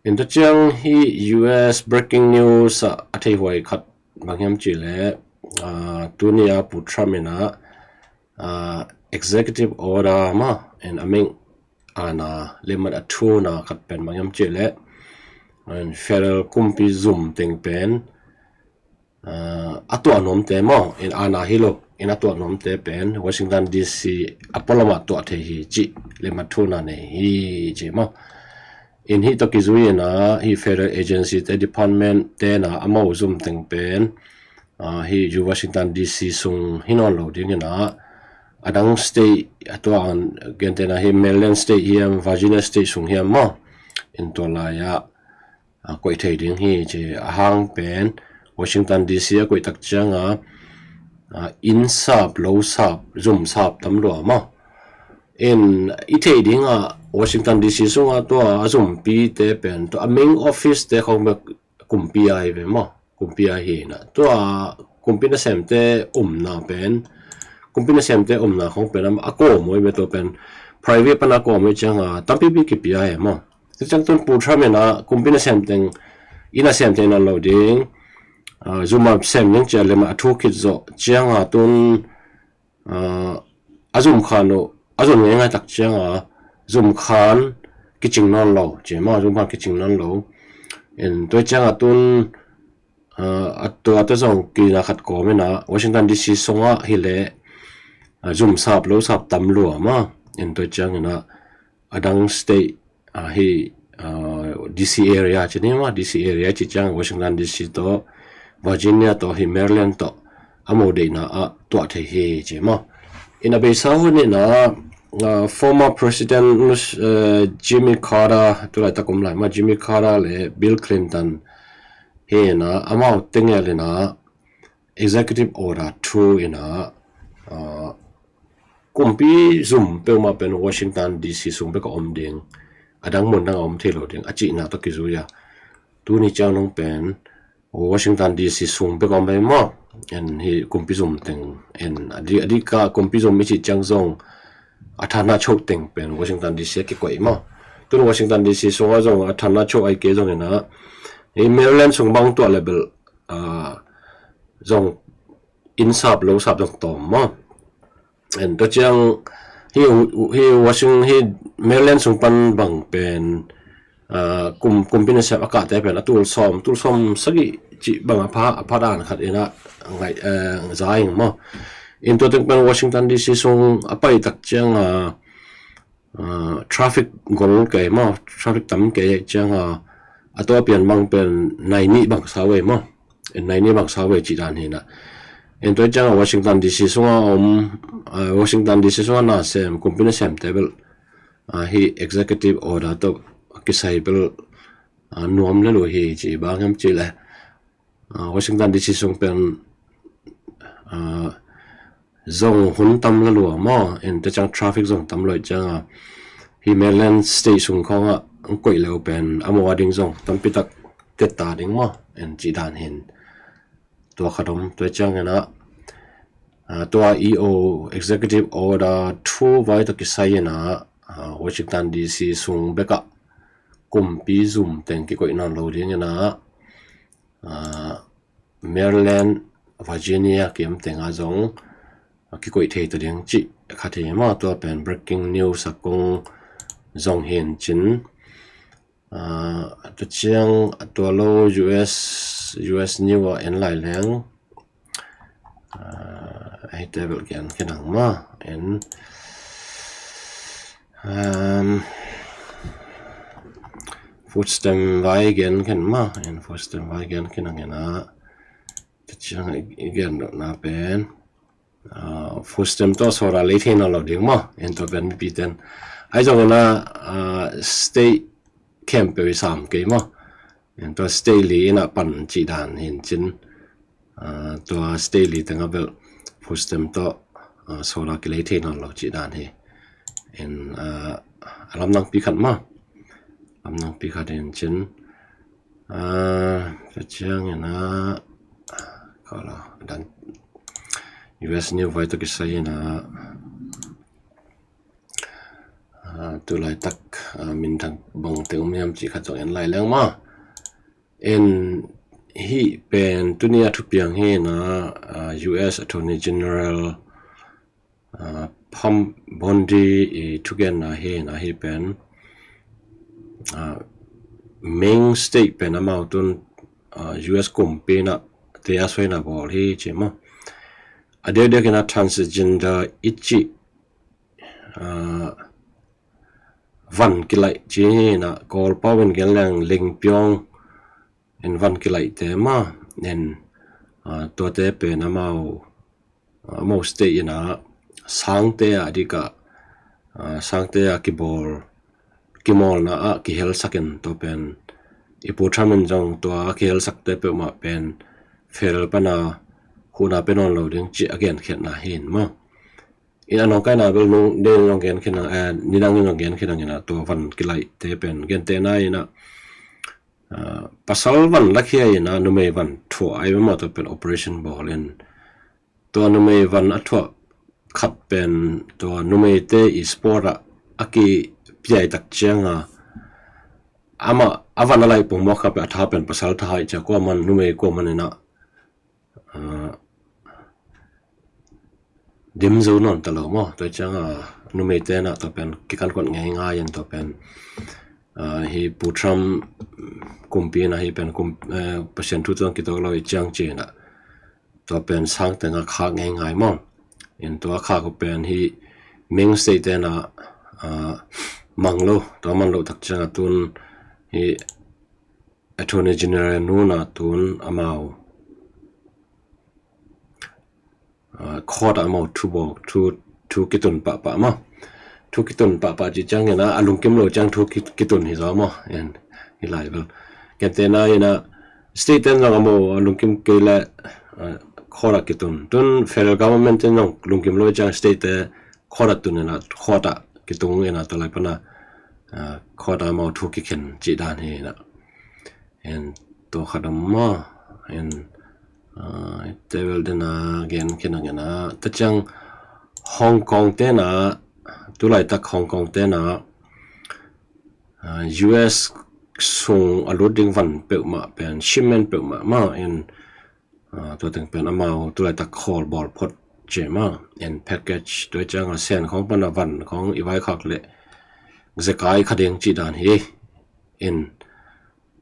En tua ciang hih U S breaking news ah a theihuai khat bang hiam cih leh, uh, tuni a Pu Trump in a, uh, executive order maw, en a meng, aana le mat a thuna khat pen bang hiam cih leh, en federal kumpi zum teng pen, uh, a tuah nuamte maw, en aana hi lo, en a tuah nuamte pen Washington D C a pualamah tuah thei hi cih le mat thuna nei hi ci maw. En hih tawh kizui in a, hih federal agency te, department te na amau zum teng pen, uh, hih U Washington D C sung hi nawn lo ding in a, a dang state, a tua an gentehna hih Maryland state hiam, Virginia state sung hiam maw, en tua lai ah, uh, koih thei ding hi ci. A hang pen Washington D C a koih tak ciang a, uh, inn sap, lo sap, zum sap tam lua maw. En i theih ding a, Washington D C sung a tua a zumpi te pen tua a main office te khawng bek kumpi a hi ve maw. Kumpi a hi na, tua kumpi nasemte umna pen, kumpi nasemte umna khawng pen a kawm uh hi ve, tua pen private pan a kawm uh hi ciang a tampipi kipia hi maw. Tua ciang tun Pu Trump in a kumpi nasem teng, inn a sem thei nawn lo ding, uh, zum a sem ding ci a le mat a thu khit zawh ciang a tun, uh, a zum khan uh, a zum ngeingai tak ciang a zum khan kicing nawn lo ci maw, zum khan kicing nawn lo. En tua ciang a tun, uh, a tua te zong kina khat kawm in a, Washington D C sung ah hi leh, uh, zum sap, lo sap tam lua maw. En tua ciang in a, a dang state, uh, hih, uh, D C area ci ni maw, D C area ci ciang Washington D C tawh, Virginia tawh, hih Maryland tawh a mo deihna ah tuah thei hi ci maw. En a beisa hun in a, uh, former President, uh, Jimmy Carter, tu laitak om lai maw, Jimmy Carter le Bill Clinton hi in a, amau tengel in a, executive order thu in a, uh, kumpi zum peuhmah pen Washington D C sung bek a om ding, a dang mun dang a om thei lo ding a cihna tawh kizui a, tuni ciang nong pen Washington D C sung bek a om ve maw. En hih kumpi zum teng, en a di, a di ka kumpi zum i cih ciang zong a thana choh teng pen Washington D C a kikoih maw. Tun Washington D C sung a zong a thana choh ai kei zong in a, hih Maryland sung bang tuah le bel, uh, zong inn sap lo sap zong tawm maw. En tua ciang hih, hih Washington, hih Maryland sung pan bang pen, uh, kum, kumpi nasem a kahte pen a tul sawm, tul sawm sagih cih bang a pha, a pha dan khat in a ngai, uh, za ing maw. En tua teng pen Washington D C sung a pai tak ciang a, uh, traffic gol kei maw, traffic tam kei ciang a, a tua pian bang pen nai nih bang sa vei maw. En nai nih bang sa vei cih dan hi na. En tua ciang a Washington D C sunga om, ah, Washington D C sunga na sem, kumpi na sem te bel, ah, hi executive order to kisai bel, ah, nuam le lu hi ci bang hem ci le. Ah, Washington D C sung pen, ah, zong hun tam le lu maw, en tua ciang traffic zong tam lo ciang a, hi Maryland state sung khong a, ang koih leu pen, a maw a ding zong, tampi tak tet ta ding maw, en ci dan hin. Tua khat om, tua ciang en a, ah, tua E O executive order thu vai to kisai en a, ah, Washington D C sung bek a kumpi zum teng kikoih nawn lo ding en a, ah, Maryland, Virginia kiam teng a zong, ah, kikoih thei to ding ci khat hi maw, tua pen breaking news a kong zong hin cin. Ah, tua ciang a tua lo U S, U S New a en lai leng. Ah, hei te bel gen khin ang maw, en, um, food stamp vai gen khin maw, en food stamp vai gen khin ang en a. Tua ciang i gen dot na pen. Ah, food stamp to sawra lei thei nawn lo ding maw, en tua pen mipi ten. Ai zong en a, ah, state khempeuh i sam kei maw. En tua state li in a pan ci dan hin cin. Ah, tua state li teng a bel food stamp to, ah, sawra kilei thei nawn lo ci dan hi. En, ah, a lamdang pi khat maw. Lamdang pi khat hin cin. Ah, tua ciang en a, kala dan U S New vai to kisai en a, ah, tu laitak, ah, minthang bang teng om hiam ci khat zong en lai leng maw. En hi pen tuni a thupiang hi en a, ah, U S Attorney General, ah, Pam Bondi i thugenna hi en a, hi pen, ah, Maine state pen amau tun, ah, U S kumpi in a te a suaina bawl hi ci maw. A diakdiak in a transgender i ci, ah, van kilaih ci hi en a, Kawlpau in gen leng lingpiawng in van kilaih te maw, en, ah, tuate pen amau, ah, amau state in a sangte a dik a, ah, sangte a kibawl, kimawlna a kihelsak in tua pen i Pu Trump in zong tua a kihelsakte peuhmah pen federal pan a huhna pe nawn lo ding ci a genkhiatna hi en maw. In a nawngkaina bel nung den zong gen khin ang, eh, nidang in zong gen khin ang en a, tua van kilaih te pen gentehna in a, ah, pasal van lakhia in a numei van thuah ai maw, tua pen operation bawl in. Tua numei van a thuah khat pen tua numeite i sport ah a kipiai tak ciang a, amah a van a laih pongmawk kha pen a tha pen pasal tha hi cia, kuaman numei kuaman in a, ah, dim zo nawn ta lo maw. Tua ciang a numeite in a tua pen kikan kuat ngeingai in tua pen, ah, hi Pu Trump kumpi in a hi pen kum, eh, Pasian thu tuang kitok lo i ciang ci in a tua pen sang teng a khak ngeingai maw. In tua khak uh pen hi Maine state te in a, ah, mang lo, tua man lo tak ciang a tun hi Attorney General nu in a tun amau, ah, court ah amau thu bawk, thu, thu kitun pahpah maw. Thu kitun pahpah ci ciang in a, a lungkim lo ciang thu ki-, kitun hi zaw maw. En, hi lai bel. Gentehna in a state ten zong amau a lungkim kei le, ah, court ah kitun. Tun federal government ten zong lungkim lo ciang state te court ah tun in a, court ah kitung in a, tua lai pan a, ah, court ah amau thu kikhen ci dan hi in a. En tua khat om maw. En, ah, te bel den a gen khin ang en a. Tua ciang Hong Kong te in a, tu laitak Hong Kong te in a, ah, U S sung a lut ding van peuhmah pen, shipment peuhmah maw, en, ah, tua teng pen amau tu laitak khawl bawl phot ci maw, en package, tua ciang a Sen khawng pan a van khawng i vaikhak leh zekai kha ding ci dan hi. In,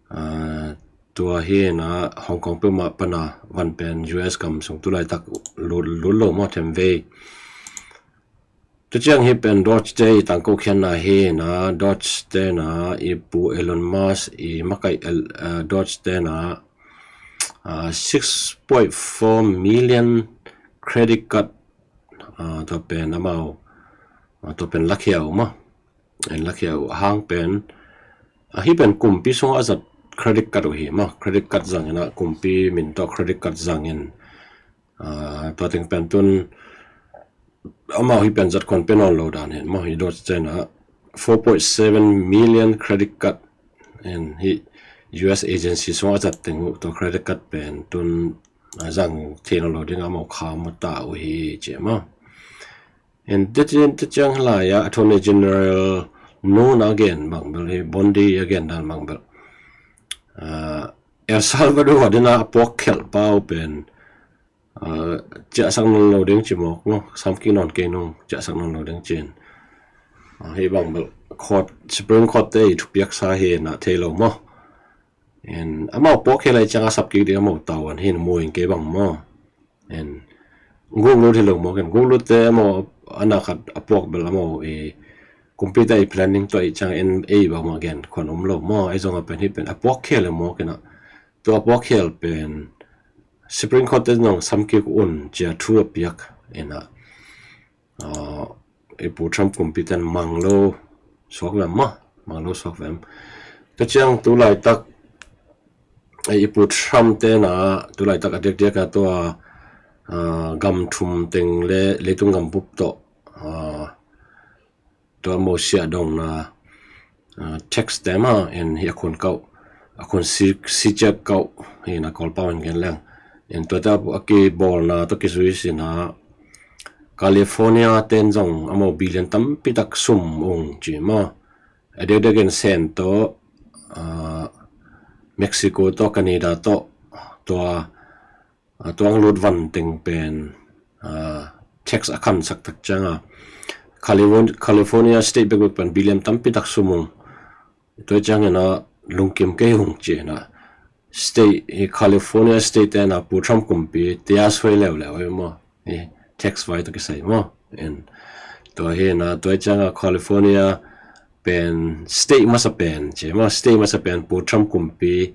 ah, tua hi in a Hong Kong peuhmah pan a van pen U S gam sung tu laitak lut, lut lo maw, them vei. Tua ciang hi pen Doge te i tangko khiatna hi in a, Doge te in a i pu Elon Musk i makaih el-, ah, Doge te in a, ah, six point four million credit card, tua pen amau, tua pen lakhia uh maw. En lakhia uh a hang pen, ahi pen kumpi sungah a zat credit card uh hi maw. Credit card zangin ah kumpi min tawh credit card zangin, tua teng pen tun amau hi pen zat khuan pia nawn lo dan hen maw. Hi dot cen ah four point seven million credit card en hi U S agency sungah a zat teng uh tua credit card pen tun zang thei nawn lo ding amau kha mu ta uh hi ci maw. En teciang lai ah Attorney General nu na a gen bang bel hi Bondi a gen dan bang bel El Salvador a dina a puak khelh pau pen ciahsak nawn lo ding ci mawk maw. Samkik nawn kei nung ciahsak nawn lo ding cin. Hi bang bel court, Supreme Court te i thupiaksa hi na thei lo maw. En amau puak khelh lai ciang a sapkik ding amau tau an hin muin kei bang maw. En guk lut hi lo mawk en guk lut te amau ana khat a puak bel amau i kumpi te i planning tua i ciang en ei bang maw gen khuan om lo maw. Ei zong a pen hi pen a puak khelh le mawk en ah tua a puak khelh pen Supreme Court te nong samkik un cia thu a piak en ah i Pu Trump kumpi ten mang lo suak vem maw. Mang lo suak vem. Tua ciang tu laitak i Pu Trump te na tu laitak a diakdiak a tua gam thum teng le leitung gam bup tawh tua mo siah dong na tax te ma en hi a khun kauh a khun si ciak kauh hi na Kawlpau in gen leng. En tua ta a kibawlna tawh kizui sin a California ten zong a mo billion tampi tak sum ung ci maw. A deuh deuh gen Sen tawh Mexico tawh Canada tawh tua tuang lut van teng pen tax a khansak tak cianga California state bekbek pen billion tampi tak sum ung. Tua ciangin a lungkim kei ung ci na state hi California state te na Pu Trump kumpi tia suai leuleu hi maw. Hi tax vai tawh kisai maw. En tua hi na tua cianga California pen state masa pen ci maw. State masa pen Pu Trump kumpi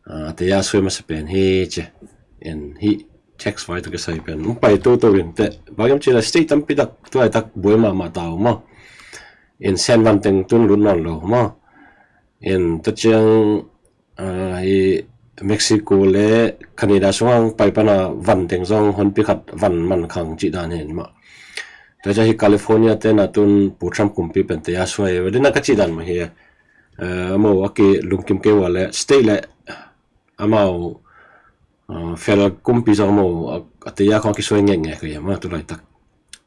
a te ya suai masa pen hi ci. En hi tax vai tawh kisai pen pai toto in te bagem ci la state tampi tak tu laitak buai mahmah ta uh maw. En Sen van teng tun lut nawn lo maw. En ta ciang hi Mexico le Canada sungang pai pana van teng zong honpi khat van man khang cih dan hen mah. Tua ciang hi California te na tun Pu Trump kumpi pen te ya suai ve dina ka cih dan mah hi. Amau a ki lungkim kei ua le state le amau fel kumpi zong amau a te ya khong a kisuai ngekngek hi mah tu laitak.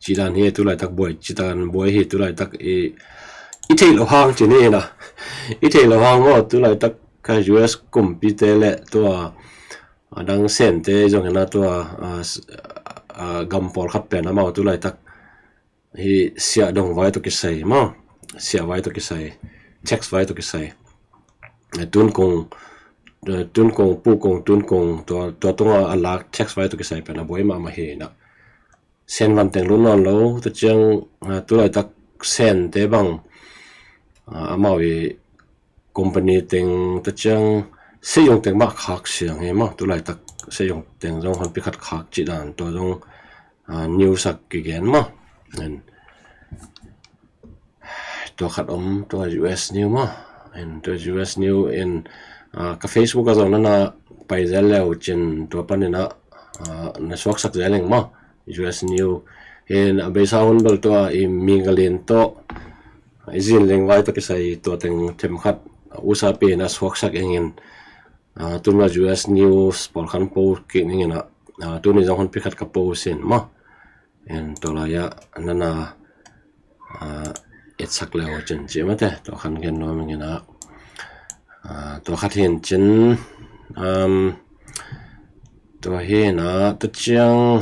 Ci dan hi tu laitak buai ci dan buai hi tu laitak i i theih lo hang ci ni na. I theih lo hang maw tu laitak ka U S kumpi te le tua a dang Sen te zong ina tua gam pawl khat pen amau tu laitak hi siah dong vai tawh kisai maw. Siah vai tawh kisai tax vai tawh kisai tun kong tun kong pu kong tun kong tua tunga a lak tax vai tawh kisai pen a buai mahmah hi na. Sen van teng lut nawn lo ta ciang tu laitak Sen te bang amau i company teng ta ciang seiyong teng mah khak siang hi maw tu laitak seiyong teng zong honpi khat khak cih dan tua zong news a kigen maw. Tua khat om tua U S news maw. Tua U S news in ka Facebook a zong nana pai zel leu cin tua panin ah na suaksak zel ing maw. U S news hin a beisa hun bel tua i mingalin tawh i zinling vai tawh kisai tua teng themkhat usa pi na suaksak ingin tun la U S news pawlkhan po kik ningin ah tuni zong honpi khat ka po sin maw. En tua lai-ah nana etsak leu cin ci mate tua khan gen nuam ingin ah tua khat hin cin tua hin ah tua ciang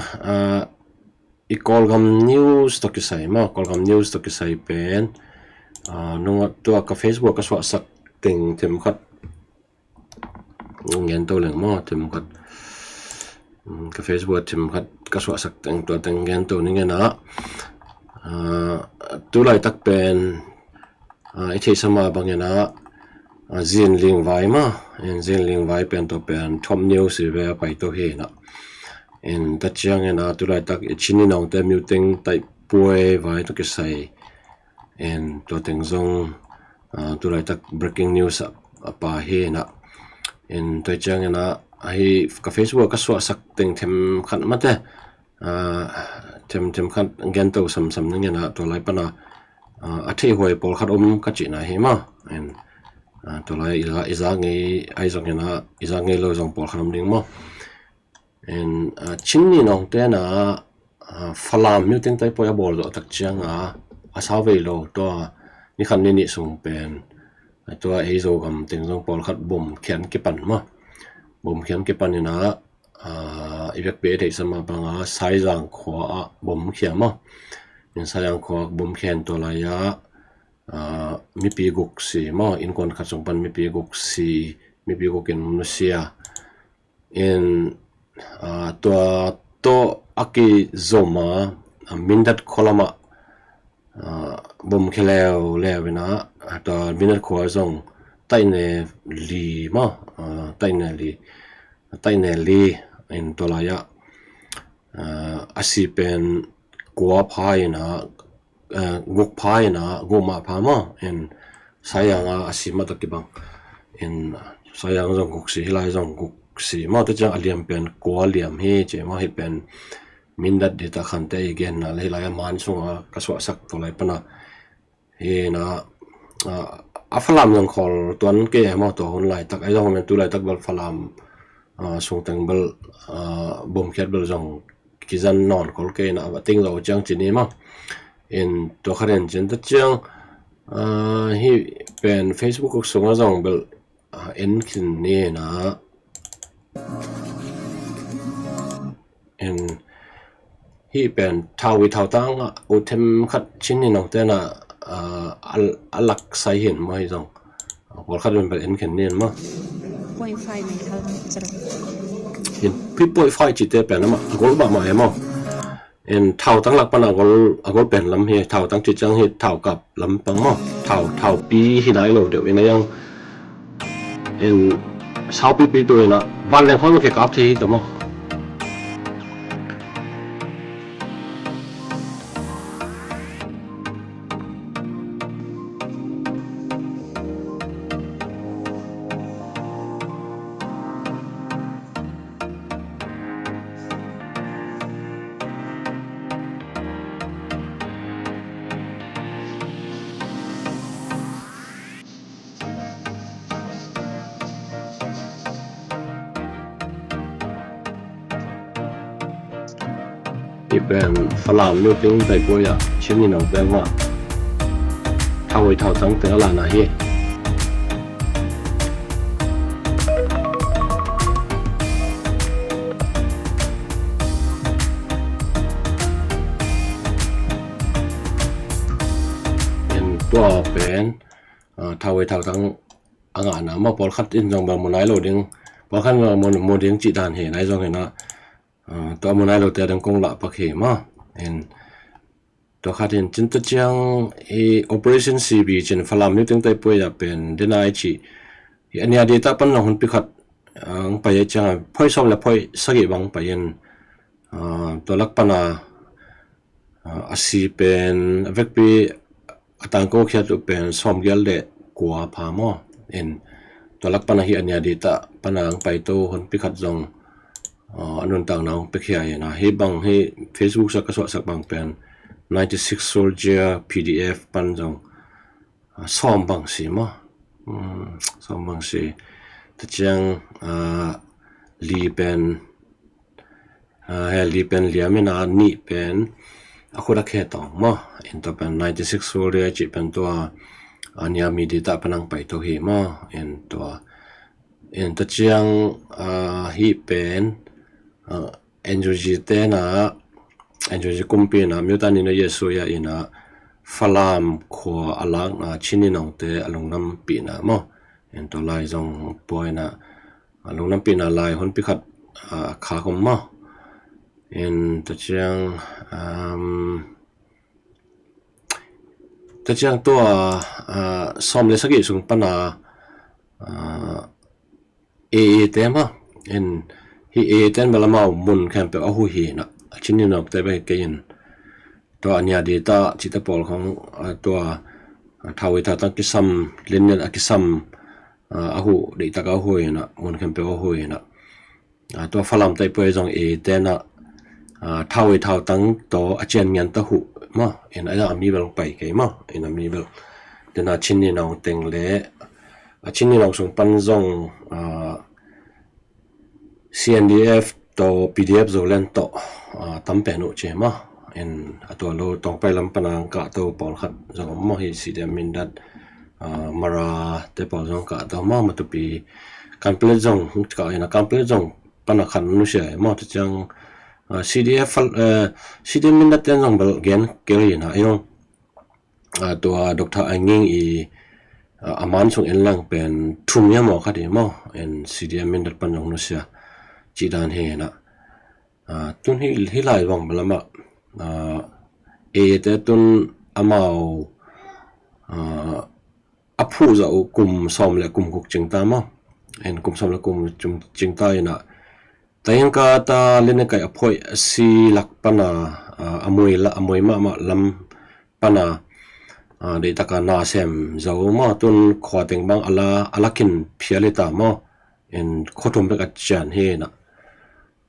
i Kawlgam news tawh kisai maw Kawlgam news tawh kisai pen nunga tua ka Facebook ka suahsak teng themkhat gen to leng maw themkhat ka Facebook a themkhat ka suahsak teng tua teng gen to ning en ah tu laitak pen i theihsa mah bangin ah zinling vai maw. Zinling vai pen tua pen top news hi ve a pai to hi na. En, tua ciangin a, tulaitak i Chin i Nongte Myo Teng Taipuai vai tawh kisai, en, tua teng zong, a, tulaitak breaking news a, a pha hi na. En, tua ciangin a, ahi ka Facebook ah ka suahsak teng themkhat mate, a, them, themkhat gento samsam ning in a, tua lai pan a, a, a theihhuai pawlkhat om ka cihna hi maw. En, a, tua lai i za, i za ngei, ahi zongin a, i za ngei lo zong pawlkhat om ding maw. En, a, Chin i Nongte na, a, Falam Myo Teng Taipuai a bawl zawh tak ciang a, a sau vei lo, tua ni khat ni nih sung pen, a, tua ei Zogam teng zong pawlkhat bom khian kipan maw. Bom khian kipan in a, a, i vekpi a theihsa mah bang a, Saizang khua ah bom khia maw. En, Saizang khua bom khian tua lai a, a, mipi guk si maw, innkuan khat sung pan mipi guk si, mipi guk in nusia. En, a, tua tawh a kizom a, a, Mindat khua lam ah, a, bom khia leuleu in a, a, tua Mindat khua zong taih ne li maw, a, taih ne li, taih ne li, en, tua lai ah, a, a si pen kua pha in a, a, guk pha in a, guk mah pha maw. En, Saizang a, a si mah tawh kibang. En, Saizang zong guk si, hih lai zong guk si maw. Tua ciang a liam pen kua liam hi ci maw, hih pen Mindat dita khante i genna le hih lai a man sung a ka suahsak tua lai pan a. Hi na, a, a Falam zong khawl tuan kei e maw, tua hun laitak. Ahi zong men tu laitak bel Falam, a, sung teng bel, a, bom khiat bel zong kizan nawn khol kei na, a ting zo ciang ci ni maw. En, tua khat en cin ta ciang, a, hih pen Facebook sung a zong bel, a, en khin ni na. En, hih pen thau i thau tang a, u them khat Chin i Nongte na, a, a, a lak sai hin maw hih zong. Pawlkhat in bel en khin ni maw. Point five mai thau tang. Hin, pi point five cite pen amah a gol bah mah e maw. En, thau tang lak pan a gol, a gol pen lam hi, thau tang ci ciang hi, thau kap lam pang maw. Thau, thau pi hi nai lo deuh in a yang. En, sau pipi tu in a, van leng khawng kikap thei hi ta maw. Hih pen Falam Myo Teng Taipuai ah Chin i Nongte mah thau i thau tang teng a lahna hi. En, tua pen, a, thau i thau tang a ngahna mah pawlkhat in zong bel mu nai lo ding, pawlkhat in zong mu, mu ding cih dan hi nai zong hi na, a, tua mu nai lo te dang kong lah pak hi maw. En, tua khat in cin ta ciang i Operation C B cin Falam Myo Teng Taipuai ah pen dena i cih hi a nia di ta pan na hun pi khat, a, ang pai a ciang a phoih sawm le phoih sagih bang pai in, a, tua lak pan a, a, a si pen a vekpi a tangko khiat uh pen sawmgiat le kua pha maw. En, tua lak pan a hi a nia di ta pan a ang pai to hun pi khat zong, a, a nuntakna ang pia khia hi na. Hih bang hi Facebook sa ka suahsak bang pen ninety six Soldier P D F pan zong, a, sawm bang si maw. Um, sawm bang si. Ta ciang, a, li pen, a, he li pen liam in a, nih pen a khut a khe tawng maw. En, tua pen ninety six Soldier cih pen tua, a, nia mi di ta pan ang pai to hi maw. En, tua, en, ta ciang, a, hih pen, a, N U G te na, N U G kumpi na, Myo Tang Ni No Ye Suya in a, Falam khua a lakna Chin i Nongte a lungnampihna maw. En, tua lai zong pua in a, a lungnampihna lai hun pi khat, a, kha khum maw. En, ta ciang, um, ta ciang tua, a, sawm le sagih sung pan a, a, A A te maw. En, Hih A A ten bel amau mun khempeuh a huh hi na, a Chin Ninawngte bek kei in. Tua a nia di ta cihte pawl khong, a, tua, a, thau i thau tang kisam, lianlian a kisam, a, a huh, deihtak a huh hi na, mun khempeuh a huh hi na. A, tua Falam tei puai zong A A ten a, a, thau i thau tang tawh a cian ngian ta huh maw, in a, a mi bel pai kei maw, in a mi bel. Tena Chin Ninawng teng le, a Chin Ninawng sung pan zong, a, C N D F tawh P D F Zoland tawh, a, tam pen uh ci maw. In a tua lo Tawngpai lam pana ang kah to pawlkhat zong om maw hi C D M Mindat, a, Mara te pawl zong kah to maw, Matupi, Kanpetlet zong kah in a, Kanpetlet zong pana khan nusia maw, tua ciang, a, C D F, a, C D M Mindat ten zong bel gen kei in a, i zong a, tua Doctor Aung Hlaing i, a, a man sung en lang pen thum ia maw khat hi maw, en C D M Mindat pan zong nusia cih dan hi na. A, tun hi, hi lai bang bel amah, a, A A te tun amau, a, a phuh zah uh kum sawm le kum guk cing ta maw. En kum sawm le kum guk cing ta hi na. Taing ka ta le ne kai a phuai a si lak pana, a, a mui la, a mui mahmah lam pana, a, deih taka na sem zo maw, tun khua teng bang a la, a lakin phial hi ta maw. En khua thum bek a cian hi na.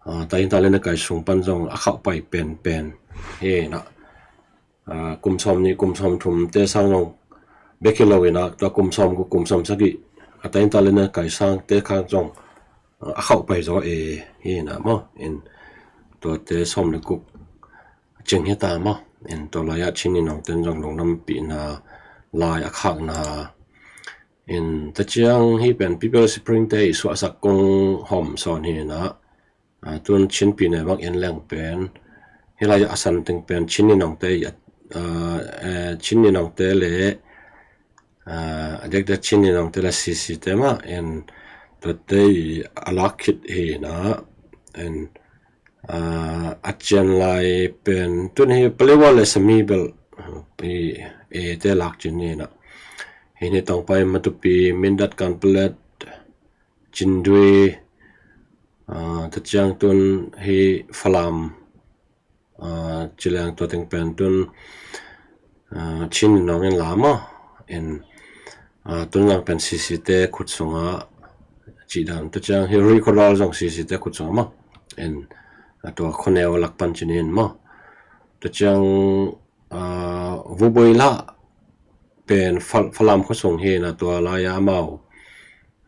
A, taing ta le ne kai sung pan zong a khauh pai penpen hi na. A, kum sawm nih, kum sawm thum te sang zong bek hi lo in a, tua kum sawm guk, kum sawm sagih, a taing ta le ne kai sang te khang zong, a, a khauh pai zaw e, hi na maw, in tuate sawm le guk cing hi ta maw, in tua lai-ah Chin Ninawng ten zong lungdampihna lai a khakna, in ta ciang hi pen People's Spring te i suahsak kong hawm sawn hi na, a, tun Chin pi ne bang en leng pen, hi lai a san teng pen Chin Ninawngte i, a, a, e, Chin Ninawngte le, a, a dek dek Chin Ninawngte le C C te mah en tuate i a lak khit hi na, en, a, a cian lai pen tun hi Paletwa le Sami bel i A A te lak cin hi na. Hi ni Tawngpai, Matupi, Mindat, Kanpetlet, Chindwin, a, ta ciang tun hi Falam, a, ci leng tua teng pen tun, a, Chin Ninawng in la maw, en, a, tun lang pen C C te khut sunga cih dan, ta ciang hi Ri Khuaral zong C C te khut sunga maw, en, a, tua Khoneu lak pan cin in maw, ta ciang, a, Vuboi la pen Fal-, Falam khua sung hi na, tua lai-a amau,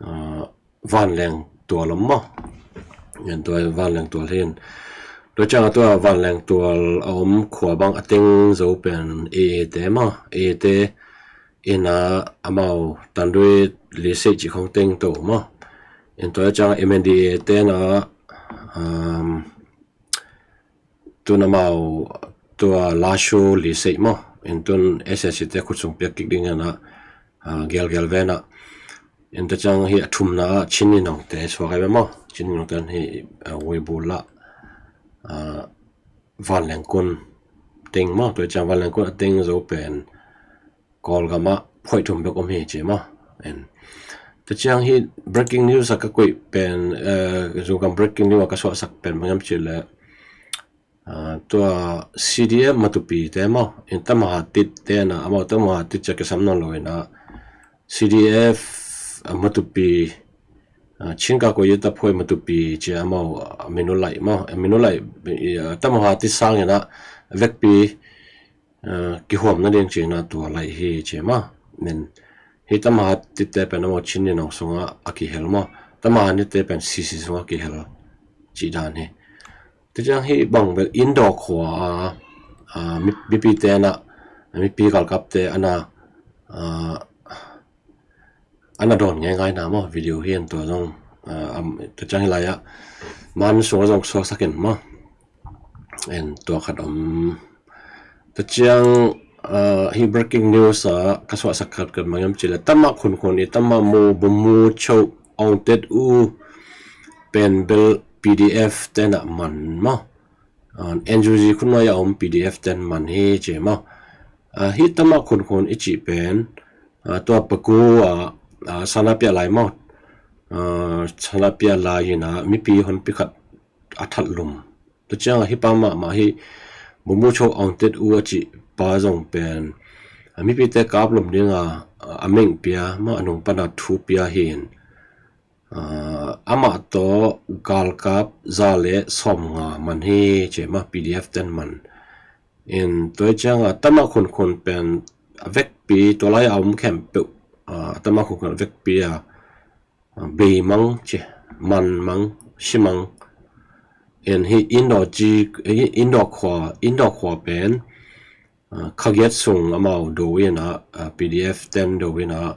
a, Vanleng tual om maw? En tua Vanleng tual hi in. Tua ciang a tua Vanleng tual a om khua bang a teng zo pen A A te maw? A A te in a amau Tandui Lisei cih khong teng to maw? En tua ciang M N D A te na, um, tun amau tua Lashu Lisei maw? En tun S S C te khut sung piak kik ding hi na, a, gelgel ve na. En ta ciang hi a thumna ah Chin Ninawngte suak ai ve maw? Chin Ninawngte hi, a, Weibul ah, a, Vanleng kun teng maw? Tua ciang Vanleng kun a teng zo pen Kawlgam ah phuaih thum bek om hi ci maw? En. Ta ciang hi breaking news a ka koih pen, eh, Zogam breaking news a ka suahsak pen bang hiam cih leh, ah, tua C D F Matupi te maw? En Tamahatit te na, amau Tamahatit ci a kisam nawn lo in a, C D F, ah, Matupi, ah, Chin Kakui Yet Taphuai Matupi ci amau, ah, min uh laih maw? Ah, min uh laih, ah, Tamahatit sang in a vekpi, ah, kihuam nading ci na tua laih hi ci maw? Nen hi Tamahatit te pen amau Chin Ninawng sungah a kihel maw? Tamahatit te pen C C sungah kihel cih dan hi. Tua ciang hi bang bel Indo khua, ah, ah, mi-, mipi te na, mipi galkap te ana, ah, ana dawn ngeingai na maw, video hi en tua zong, ah, am, tua ciang hi lai-ah man sungah zong suaksak in maw? En tua khat om. Tua ciang, ah, hi breaking news ah ka suahsak khat ka bang hiam cih leh Tamah Khunkhun i Tamah Mu Bumu Cho Aung Tet U pen bel P D F te na man maw? Ah, N U G khut nuai a om P D F ten man hi ci maw? Ah, hi Tamah Khunkhun i cih pen, ah, tua Paku, ah, ah, sana piah lai maw? Ah, sana piah lai hi na, mipi honpi khat a that lum. Tua ciangah hih pa mahmah hi, Bumbucho Aung Tet U a cih pa zong pen, a, mipite kap lum dinga, a, a meng pia, mah a nung pana thu pia hi in, a, amah tawh galkap za le sawmnga man hi ci mah, P D F ten man. In tua ciangah a tamah khunkhun pen a vekpi, tua lai a om khempeuh, a, a tamah khunkhun a vekpi a, a, bei mang ci, man mang, si mang. In hih Indaw ci, hih Indaw khua, Indaw khua pen, a, kha giat sung amau do in a, a, P D F ten do in a,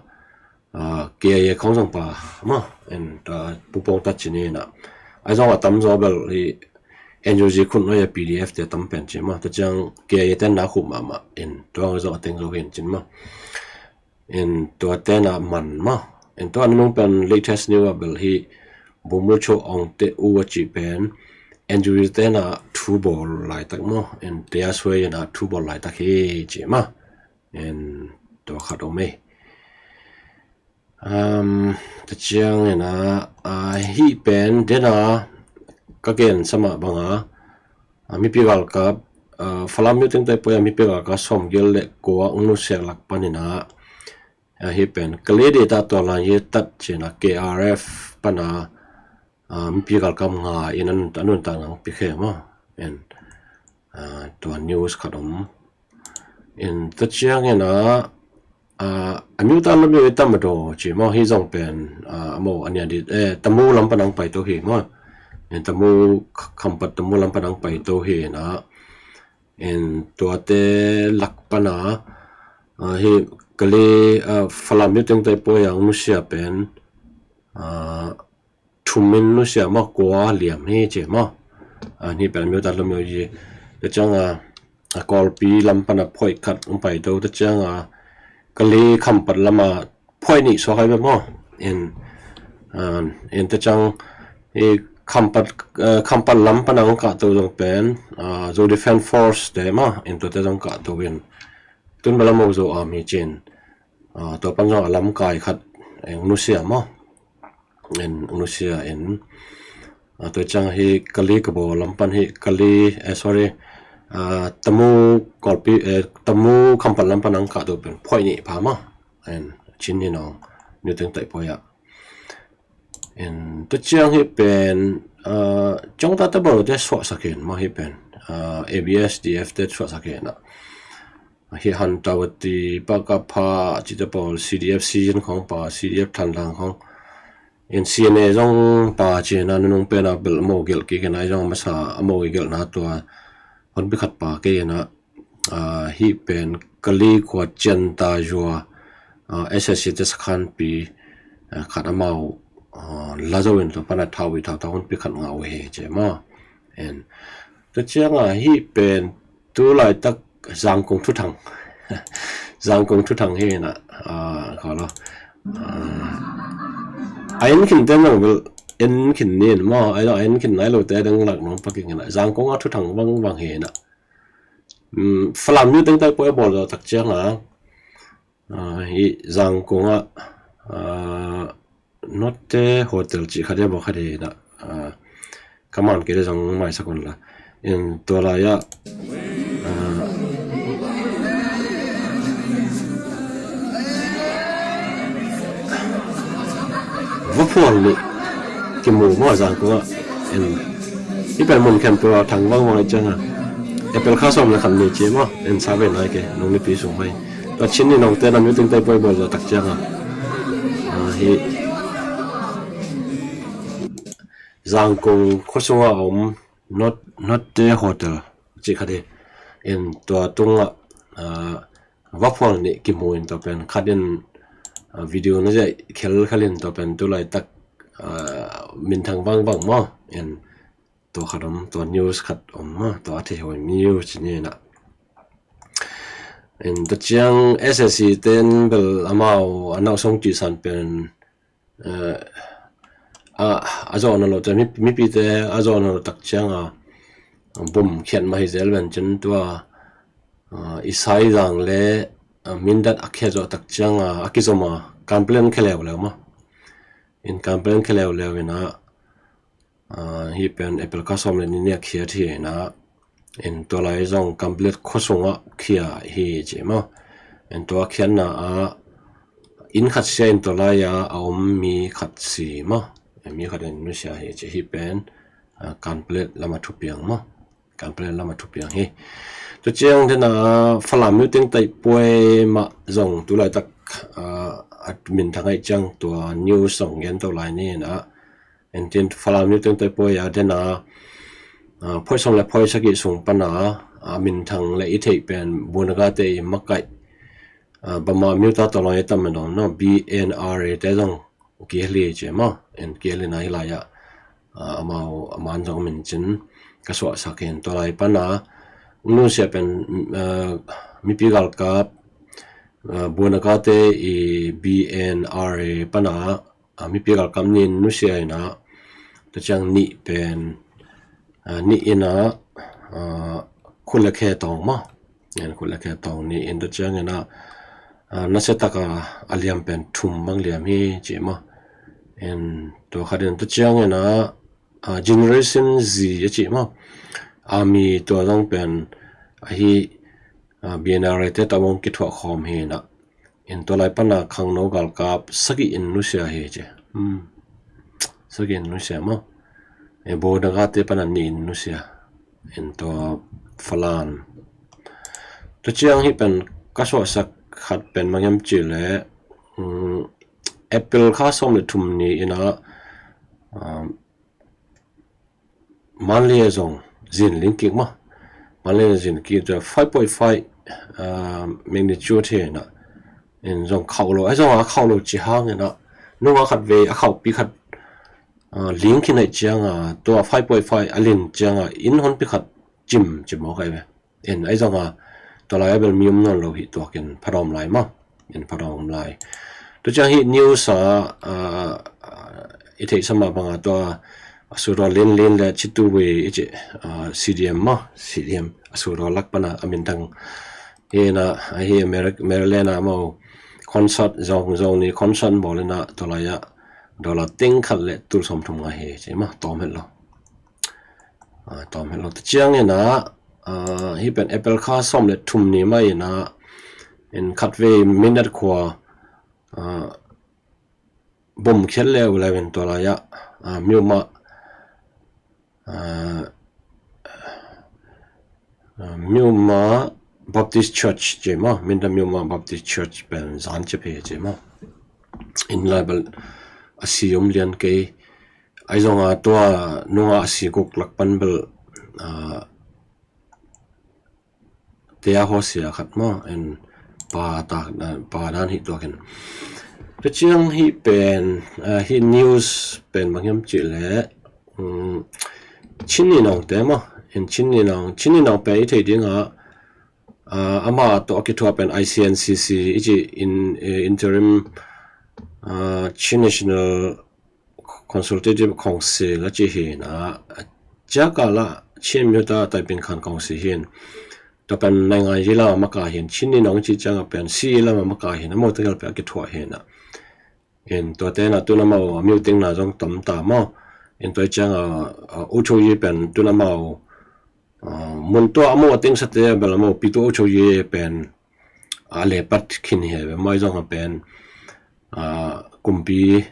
a, K I A khong zong pha mah, in, a, Pu Pawng Tat ci ni in a. Ahi zong a tamzaw bel hih N U G khun nuai a P D F te tam pen ci mah. Tua ciang K I A ten na khup mahmah in, tua zong a teng zo hi in ci mah. In tua tena man mah. In tua nunung pen latest news a bel hih Bumbucho Aung Tet U a cih pen N U G tena thu bawl laitak mah. In tia suai in a thu bawl laitak hi ci mah. In tua khat om ei. Um, tua ciang in a, a, hih pen dena ka gen sa mah banga, a, mipi galkap, a, Falam Myo Teing Taipoi a mipi galkap sawmgiat le kua hong nusiat lak panin a, a, hih pen Kalay Data Tawlan Ye Tat ci in a K R F pana, a, mipi galkap nga in a nun, a nuntak nang pi khe mah. In, a, tua news khat om. In tua ciang in a, a, a myo ta lo myo i tam a daw ci mah, hih zong pen, a, a mo a nia dit, eh, Tamu lam pan ang pai to hi mah. In Tamu, Khampat Tamu lam pan ang pai to hi in a. In tuate lak pana, a, hih Kalay, a, Falam Myo Teing Taipoi a hong nusia pen, a, thum in nusia mah, kua liam hi ci mah. A, hih pen myo ta lo myo i. Tua ciang a, a, Kawlpi lam pana phoih khat hong pai to, tua ciang a Kalay Khampat lama phoih nih suak hai bek mah. In, a, in tua ciang i Khampat, a, Khampat lam pana hong kah to zong pen, a, Zo Defense Force te mah, in tuate zong kah to in. Tun bel a mo zo a mi cin. A, tua pan zong a lamkai khat, eh, nusia mah. In nusia in, a, tua ciang hih Kalay Kabaw lam pan hih Kalay, eh, sorry, a, Tamu Kawlpi, eh, Tamu Khampat lam pan ang kah to pen phoih nih pha mah. In cin ni nong Myo Teing Taipoi a. In tua ciang hih pen, a, ciong ta ta bawlte suahsak in mah hih pen, a, A B S D F te suahsak in a. Hih Hantawati, Pakapha, cite pawl, C D F Siyin khong pha, C D F Thanlang khong. In C N A zong pha ci in a, nunung pen a bel mo gelh kik in a, zong a masa a mo i gelhna tua honpi khat pha kei in a, a, hih pen Kalay khua cian ta zua, a, S S C te sakhanpi, a, khat amau, a, la zo in tua pan a thau i thau thau honpi khat ngah uh hi ci mah. In tua ciang a hih pen tu laitak Zangkong thuthang. Zangkong thuthang hi na, a, kha lo. A, a en khin te mah bel, en khin ni in maw, a en khin nai lo te dang lak nong paking hi na. Zangkong a thuthang vang vang hi na. Um, Falam Myo Teing Taipoi a bawl zawh tak ciang a, a, hih Zangkong a, a, Notte Hotel cih khat hi a, bawl khat hi na, a, ka man kei le zong maisak un la. In tua lai ah, a, vaphual nih kimu maw Zangkong ah. In hih pen mun khempeuh ah thang vangvang ih ciang a, April kha sawm le khat ni ci maw, in sa ve nai kei, nung nipi sung mai. Tua Chin ni nong te na Myo Teing Taipoi bawl zawh tak ciang a, a, hih Zangkong khua sungah a om Not, Notte Hotel cih khat hi. In tua tungah, a, vaphual nih kimu in tua pen khat in, a, video na ziah khelkhel in tua pen tu laitak, a, minthang vangvang maw. In tua khat om, tua news khat om maw, tua a thei hoi news ci ni na. In tua ciang S S C ten bel amau a nauh song cihsan pen, eh, a, a zawhna lo te, mi, mipite a zawhna lo tak ciang a, bom khiat mah hi zel ven cin tua, a, Isai Zang le, a, Mindat a khiat zawh tak ciang a, a kizom a, complain khe leuleu mah. In complain khe leuleu in a, Hih pen April kha sawm le nih ni a khiat hi na, in tua lai zong Kanpetlet khua sungah khia hi ci maw. In tua khiatna ah inn khat sia in tua lai-a a om mi khat si maw. Mi khat in nusia hi ci. Hih pen Kanpetlet lam a thupiang maw. Kanpetlet lam a thupiang hi. Tua ciang dena Falam Myo Teing Taipui mah zong tulaitak a minthang ahih ciang tua news zong gen to lai ni na. Entin Falam Myo Teing Taipui a dena phoih sawm le phoih sagih sung pana a minthang le i theih pen Bunagate i makaih Bama Myo Ta Tawlong i tam dong no B N R A te zong kihel hi ci maw. En kihel hi na hi lai-ah amau a man zong min cin ka suahsak hi. Tua lai pana nusia pen mipi galkap Bunagate i B N R A pana mipi galkap nih in nusia hi na. Tua ciang nih pen nih in a khut le khe tawng maw. Khut le khe tawng nih in tua ciang in a nasiataka a liam pen thum bang liam hi ci maw. Tua khat in tua ciang in a Generation Z a ci maw. Army tua zong pen ahi B N R A te tawh hong kithuah khawm hi na. In tua lai pana khangno galkap sagih in nusia hi ci. Sagih in nusia maw. Bunagate pana nih in nusia. In tua Falam. Tua ciang hih pen ka suahsak khat pen bang hiam cih leh April kha sawm le thum ni in a Mandalay zong zin ling kik maw. Mandalay zin kik tua five point five magnitude hi na. In zong khauh lo, ahi zong a khauh lo ci hang in a nunga khat vei a khauhpi khat ling khin ahih cianga tua five point five a lin cianga inn honpi khat cim cim mawk ahi ve. In ahi zonga tua lai a bel mi um nawn lo hi tuakin phadawm lai maw. In phadawm lai. Tua ciang hih news a i theihsa mah banga tua a suraw Lin Lin le Chitu Wei i ci C D M maw. C D M a suraw lak pana a minthang hi na. Ahi Maryland a maw concert zong zong ni concert bawl in a tua lai-ah dollar teng khat le tul sawm thum nga hi ci maw. Tawm het lo. Tawm het lo. Tua ciang in a hih pen April kha sawm le thum ni mah in a in khatvei Mindat khua bom khiat le uh le ven tua lai-ah Myanmar Myanmar Baptist Church ci maw. Mindat Myanmar Baptist Church pen zan ci phe ci maw. In lai bel a si om lian kei. Ahi zonga tua nunga a si guk lak pan bel te a hawsia khat maw. En pa tak pa dan hi tuakin. Tua ciang hi pen hi news pen bang hiam cih leh Chin Ni Nong te maw. En Chin Ni Nong, Chin Ni Nong pen i thei dinga ama tawh a kithuah pen I C N C C i ci in interim Chin National Consultative Council a ci hi na. Ciakala Chin Myo Ta Taiping Khan Council hi na. Tua pen naingan yi lama maka hi na. Chin Ni Nong ci cianga pen si lama maka hi na. Amau tengel pen a kithuah hi na. In tua te na tuna mau a miu ting na zong tam ta maw. In tua cianga ucho yi pen tuna mau mun tua amau a ting sa te bel amau pi tua ucho yi pen a le pat khin hi ve. Mai zong a pen kumpi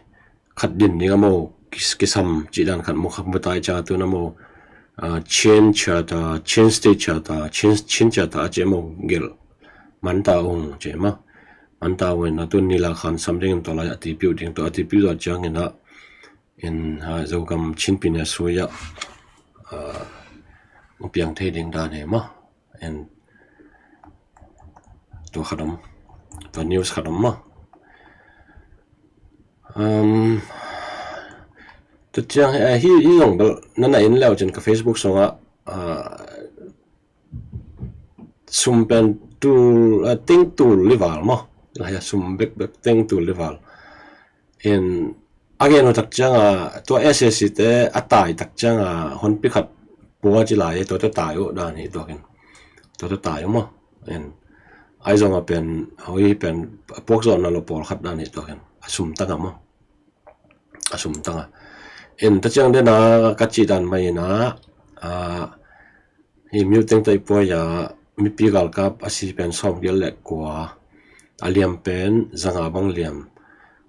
khat din ding amau kisam ci dan khat mu khat mu tai cianga tuna mau Chin Charter, Chin State Charter, Chin Charter a ci amau gel man ta ung ci ma. Man ta ung in a tun ni la khan sam ding in tua lai a ti piu ding tua a ti piu tua ciang in a in Zogam Chin Pyine Sui a piang thei ding dan hi ma. En tua khat om, tua news khat om ma. Tua ciang hi hi zong bel nana in leu cin ka Facebook sungah sum pen tul teng tul lival ma. Sum bekbek teng tul lival. En a gen uh tak cianga tua S A C te a tai tak cianga honpi khat pua ci lai tua te tai uh dan hi tuakin. Tua te tai uh ma. En ai zonga pen hoi pen puak zawhna lo pawl khat dan hi tuakin a sum tanga ma. A sum tanga. En, tua ciang dena ka cih dan mah ina, ah, hi Myo Teng Tae Puai a mipi galkap a si pen sawm giat le kua, a liam pen zanga bang liam.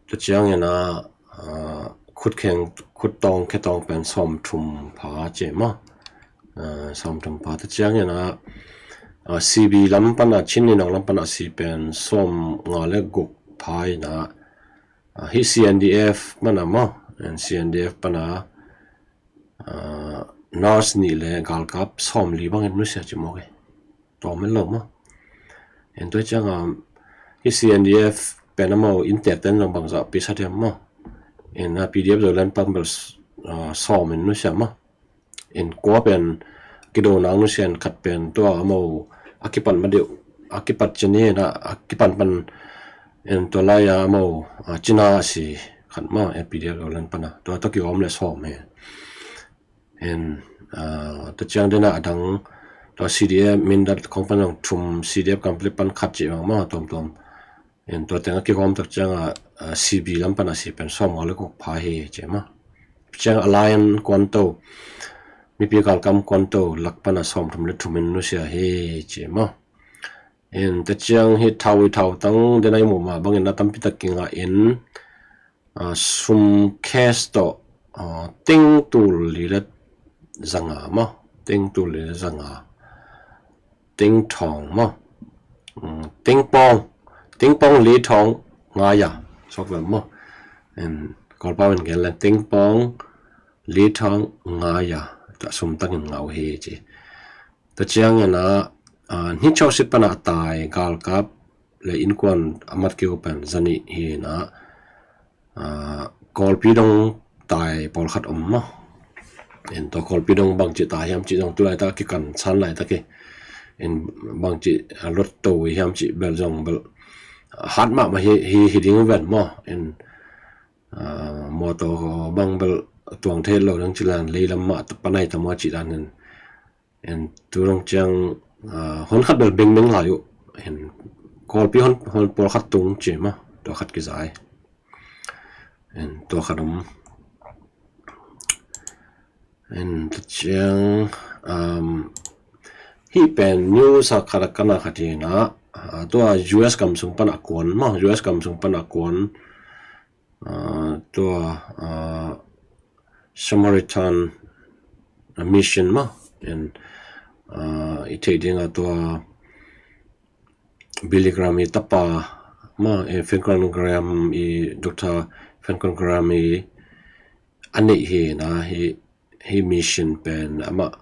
Tua ciang ina, ah, khut kheng, khut tawng, khe tawng pen sawm thum pha ci maw. Ah, sawm thum pha. Tua ciang ina, ah, C B lam pana, Chin Inang lam pana si pen sawm nga le guk pha ina, ah, hi C N D F pana maw. En, C N D F pana, ah, nurse nih le galkap sawm li bangin nusia ci maw ke. Tawm en lo maw. En, tua ciang, ah, hi C N D F pen amau inntek ten zong bangzah pi sa diam maw. En, ah, P D F Zoland pan bel, ah, sawm en nusia maw. En, kua pen kido nang nusia en, khat pen tua amau a kipan ma deuh, a kipat cini na, a kipan pan, en, tua lai-a amau, ah, Cina a si khat maw, en, P D F Zoland pana. Tua, tua kiom le sawm hi. En, ah, tua ciang dena a dang, tua C D F Mindat khong pan zong thum, C D F Kample pan khat ci bang maw, tuamtuam. En, tua teng a kigawm tak ciang a, ah, C B lam pana si pen sawm nga le guk pha hi ci maw. Ciang Alliance kuanto, mipi galkap kuanto lak pana sawm thum le thum in nusia hi ci maw. En, tua ciang hi thau, hi thau tang dena i muh mah bangin a tampi tak kingah in, ah, sum cash tawh, ah, teng tul li le zanga maw, teng tul li le zanga, teng thawng maw, mm, teng pawng, teng pawng li thawng nga ya, sok vel maw. En, Kawlpau in gen le teng pawng li thawng nga ya, tua sum tangin ngah uh hi ci. Tua ciang ina, ah, ni chau sit pana tai galkap le innkuan a mat kiu pen zanih hi ina, ah, Kawlpi dong tai pawlkhat om maw. En, tua Kawlpi dong bangci tai hiam ci zong tu laitak kikan san laitak hi. En, bangci, ah, lot to hiam ci bel zong bel, ah, hat mahmah hi, hi, hi ding ven maw. En, ah, mawtaw bang bel tuang thei lo dang ci lan leilam mah panai ta maw ci dan en. En, tu dong ciang, ah, hon khat bel bengbeng lai uh. En, Kawlpi hon, hon pawlkhat tung ci maw, tua khat kizai. En, tua khat om. En, tua ciang, um, hi pen news a khat a kana khat hi na, ah, tua U S gam sung pana kuan maw, U S gam sung pana kuan, ah, tua, ah, Samaritan, ah, Mission maw, en, ah, i theih ding a tua Billy Graham i tapa maw, eh, Franklin Graham i, Doctor Franklin Graham i a neih hi na, hi, hi mission pen amah,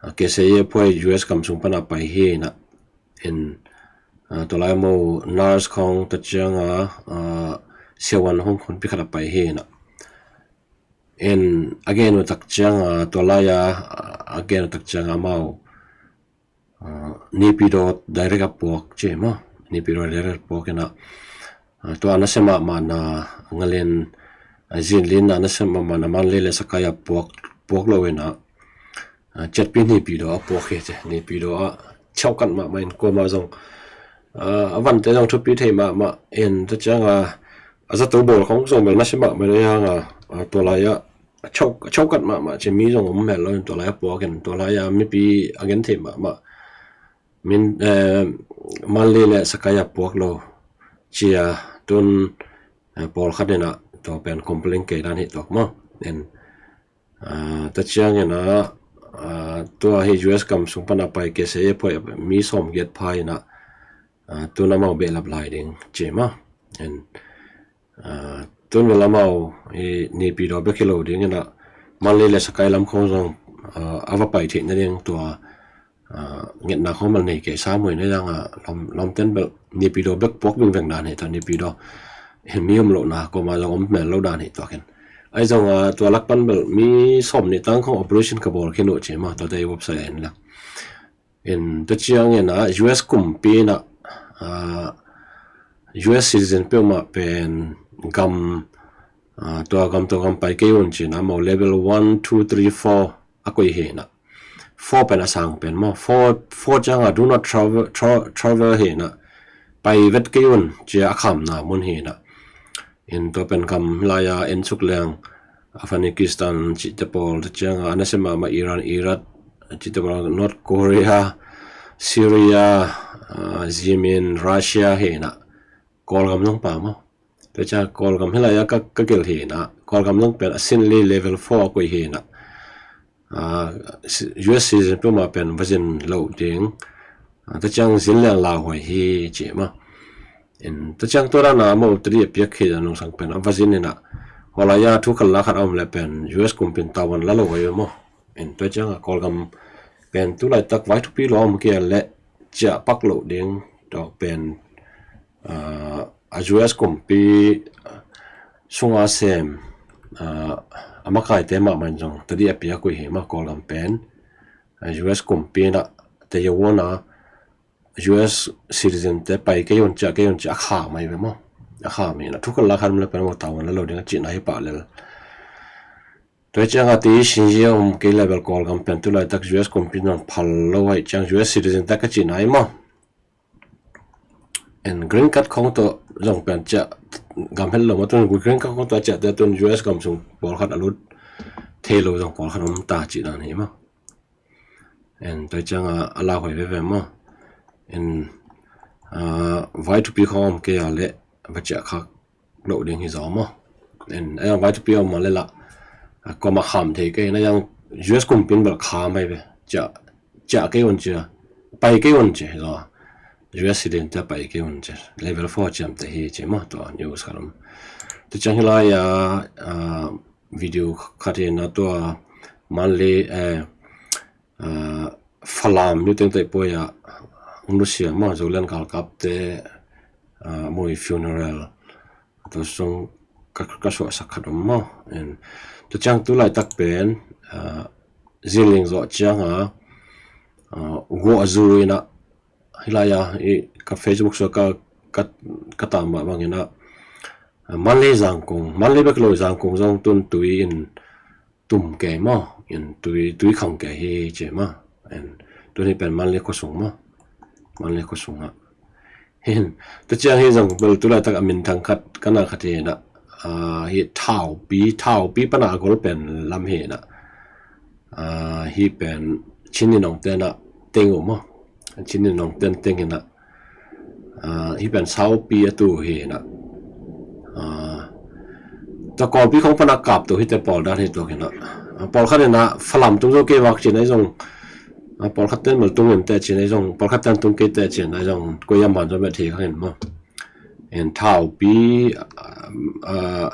ah, K C A phuai U S gam sung pana pai hi na. En, ah, tua lai maw nurse khong tua ciang a, ah, siavuan hong khun pi khat a pai hi na. En, a gen uh tak ciang a, tua lai a, a gen uh tak ciang a amau, ah, Naypyidaw direct a puak ci maw. Naypyidaw direct a puak ina, ah, tua a nasia mahmah na, Ngalen, ah, Zinlin a nasia mahmah na Mandalay le Sagaing a puak, puak lo ina, ah, ciatpi Naypyidaw a puak hi ci. Naypyidaw a chaukat mahmah in kuamah zong, ah, a vante zong thupi thei mahmah. En, tua ciang a, a zato bawl khong zong bel nasia mahmah na hiang a, ah, tua lai a, a chau, a chaukat mahmah ci mi zong om mel lo in tua lai a puak in, tua lai a mipi a gen thei mahmah. Min, eh, Mandalay le Sagaing a puak lo ci a, tun, eh, pawlkhat ina tua pen complain kei dan hi tuak maw. En, ah, tua ciang ina, ah, tua hi U S gam sung pana pai K C A phuai mi sawm giat pha ina, ah, tun amau behlap lai ding ci maw. En, ah, tun vel amau hi Naypyidaw bek hi lo ding ina, Mandalay le Sagaing lam khong zong, ah, a va pai theih nading tua, ah, ngetna khong bel nei kei sa muai na zang a, lawm, lawmten bel Naypyidaw bek puak vingveng dan hi tua Naypyidaw. Hin mi om lo na kuamah zong om mel lo dan hi tuak in. Ahi zong a, tua lak pan bel mi sawm nih tang khong operation ka bawl khin uh ci maw, tua te website a en la. En, tua ciang ina U S kumpi ina, ah, U S citizen peuhmah pen gam, ah, tua gam, tua gam pai kei un ci ina, amau level one, two, three, four a koih hi ina. Four pen a sang pen maw. Four, four ciang a do not travel, tra-, travel hi ina. Pai vet kei un ci a khamna mun hi ina. En, tua pen gam lai a en suk leng, Afghanistan cihte pawl, tua cianga a nasia mahmah Iran, Iraq cihte pawl, North Korea, Syria, ah, Yemen, Russia hi inah, Kawlgam zong pha maw. Tua cianga Kawlgam hi lai-a ka, ka gelh hi inah, Kawlgam zong pen a sin li level four a koih hi inah, ah, si-, U S citizen peuhmah pen va zin loh ding. Ah, tua ciang zin leng lauhuai hi ci maw. In, tua ciang tua dana amau tadi a piak hi dan nungsang pen a va zin inah, hua lai-a thu khat la khat a om leh pen U S kumpin tavuan la lo hi maw. In, tua cianga Kawlgam pen tu laitak vaitupi lua om kei a leh ciah pak loh ding, tua pen, ah, a U S kumpi, ah, sunga sem, ah, a makaite mahmah in zong tadi a piak uh hi maw. Kawlgam pen, ah, U S kumpi inah, te yo wona, U S citizen te pai kei un, ciah kei un ci a kham ahi ve maw. A kham hi inah, thu khat la khat om leh pen amau tavuan la lo ding a cihna hi pah lel. Tua hi cianga ti sinzia om kei leh bel Kawlgam pen tu laitak U S kumpi in zong phal lo ahih ciang U S citizen te ka cihna hi maw. And green card khong tawh zong pen ciah gam het lo maw, tun green card khong tawh ciahte tun U S gam sung pawlkhat a lut thei lo zong pawlkhat om ta cih dan hi maw. And tua cianga a lauhuai veve maw. And, ah, vaitupi khong om kei a leh va ciah khak loh ding hi zaw maw. And, eh, vaitupi om a leh lah, ah, kuamah kham thei kei inah, U S kumpin bel kham ahi ve. Ciah, ciah kei un ci a, pai kei un ci hi zaw. U S citizen te pai kei un ci. Level four ciamteh hi ci maw, tua news khat om. Tua ciang hi lai-a, ah, video khat hi inah, tua Mandalay, eh, ah, Falam niuteng teh poi-ah hong nusia maw, Zoland galkapte, ah, amau funeral, tua sung ka, ka suahsak khat om maw. And tua ciang tu laitak pen, ah, zin ling zawh cianga, ah, guah zu inah, hi lai-a, i, ka Facebook sua ka, ka, ka tam mah bang inah, ah, Mandalay Zangkong, Mandalay bek lo Zangkong zong tun tui in tum kei maw, in tui, tui khang kei hi ci maw. In tun hi pen Mandalay khuasung maw, Mandalay khuasung ah. Hin, tua ciang hi zong bel tu laitak a minthang khat, ka na khat hi inah, ah, hi Thaupi, Thaupi pana a gol pen lam hi inah, ah, hi pen Chin Ni Nong te inah teng uh maw. Chin Ni Nong ten teng inah, ah, hi pen Saupi a tu hi inah, ah, tua Kawlpi khong pana kap tu hite pawl dan hi tua inah, ah, pawlkhat inah Falam tung zo kei vak ci inah zong, ah, pawlkhat ten bel tung in teh ci inah zong, pawlkhat ten tung kei teh ci inah zong, koi a man zo met hi kha in maw. And Thaupi, ah, ah,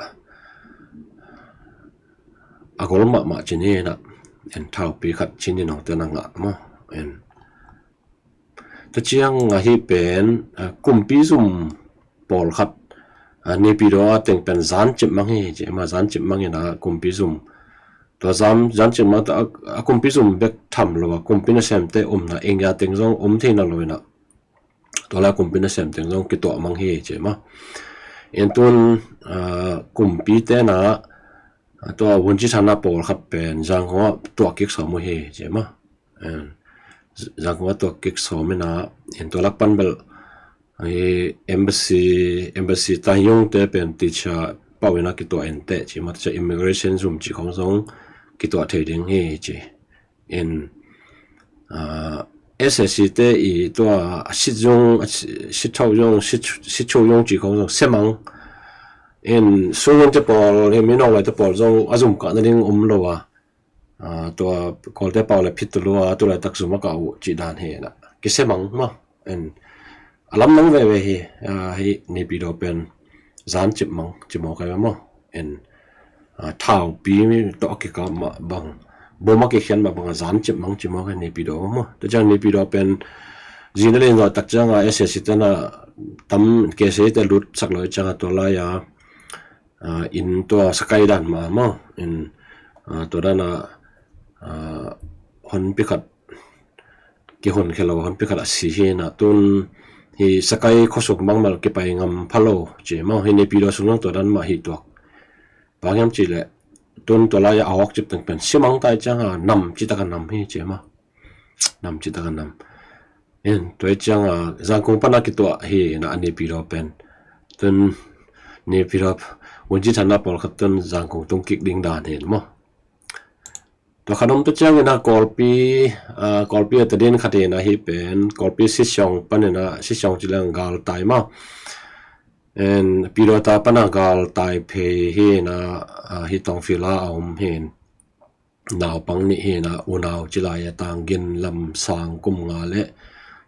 a gol mahmah ci ni inah, and Thaupi khat Chin Ni Nong te na ngah maw. And tua ciang ahi pen, ah, kumpi zum pawlkhat, ah, Naypyidaw a teng pen Zan Cip Mang hi ci maw, Zan Cip Mang inah kumpi zum. Tua Zan, Zan Cip Mang tua a, a kumpi zum bek tham lo a, kumpi nasemte omna India teng zong om thei na lo inah, tua lai kumpi nasem teng zong kituah mang hi ci maw. In tun, ah, kumpi te inah, ah, tua Wungyichana pawlkhat pen Zangkong ah tuah kik sawm uh hi ci maw. In Zangkong ah tuah kik sawm inah, in tua lak pan bel, ah, embassy, embassy taiyung te pen ticha pau inah kituah in teh ci maw, ticha immigration zum ci khong zong kituah thei ding hi ci. In, ah, S A C te i tua a sit zong, a sit, sit thau zong, sit, sit thau zong ci khong zong sia mang. In sung zong te pawl, hi mi nawk lai te pawl zong a zum kah nading om lo a. Ah, tua Kawlte pau le phit tu lua, tu laitak zum a kah uh cih dan hi inah. Kisia mang maw. In a lam mang veve hi, ah, hi Naypyidaw pen Zan Cip Mang ci mawk ahi ve maw. In, ah, Thaupi tawh a kikap mah bang, bom a kikhian mah bang a Zan Cip Mang ci mawk ahi Naypyidaw maw. Tua ciang Naypyidaw pen zin a len zawh tak cianga S A C te inah tam K C A te lutsak lo cianga tua lai-a, ah, in tua sakai dan mah maw. In, ah, tua dana, ah, honpi khat, kihonkhia lo honpi khat a si hi inah, tun hi sakai khuasuk bang bel kipai ngam pha lo ci maw. Hi Naypyidaw sung zong tua dan mah hi tuak. Bang hiam cih leh tun tua lai-a a awk cip teng pen sia mang ta hi cianga nam citak a nam hi ci maw. Nam citak a nam. In tua hi cianga Zangkong pana kituah hi inah a Naypyidaw pen. Tun Naypyidaw Wunci thana pawlkhat tun Zangkong tung kik ding dan hi maw. Tua khat om ta ciangin a Kawlpi, ah, Kawlpi a tadin khat hi na hi pen, Kawlpi Sisiawng panin a, Sisiawng ci leng galtai maw. En Pidawta pana galtai phei hi na, ah, hi Tawngfila a om hi. Naupang nih hi na, unau ci lai a Tang Gin Lam Sang kum nga le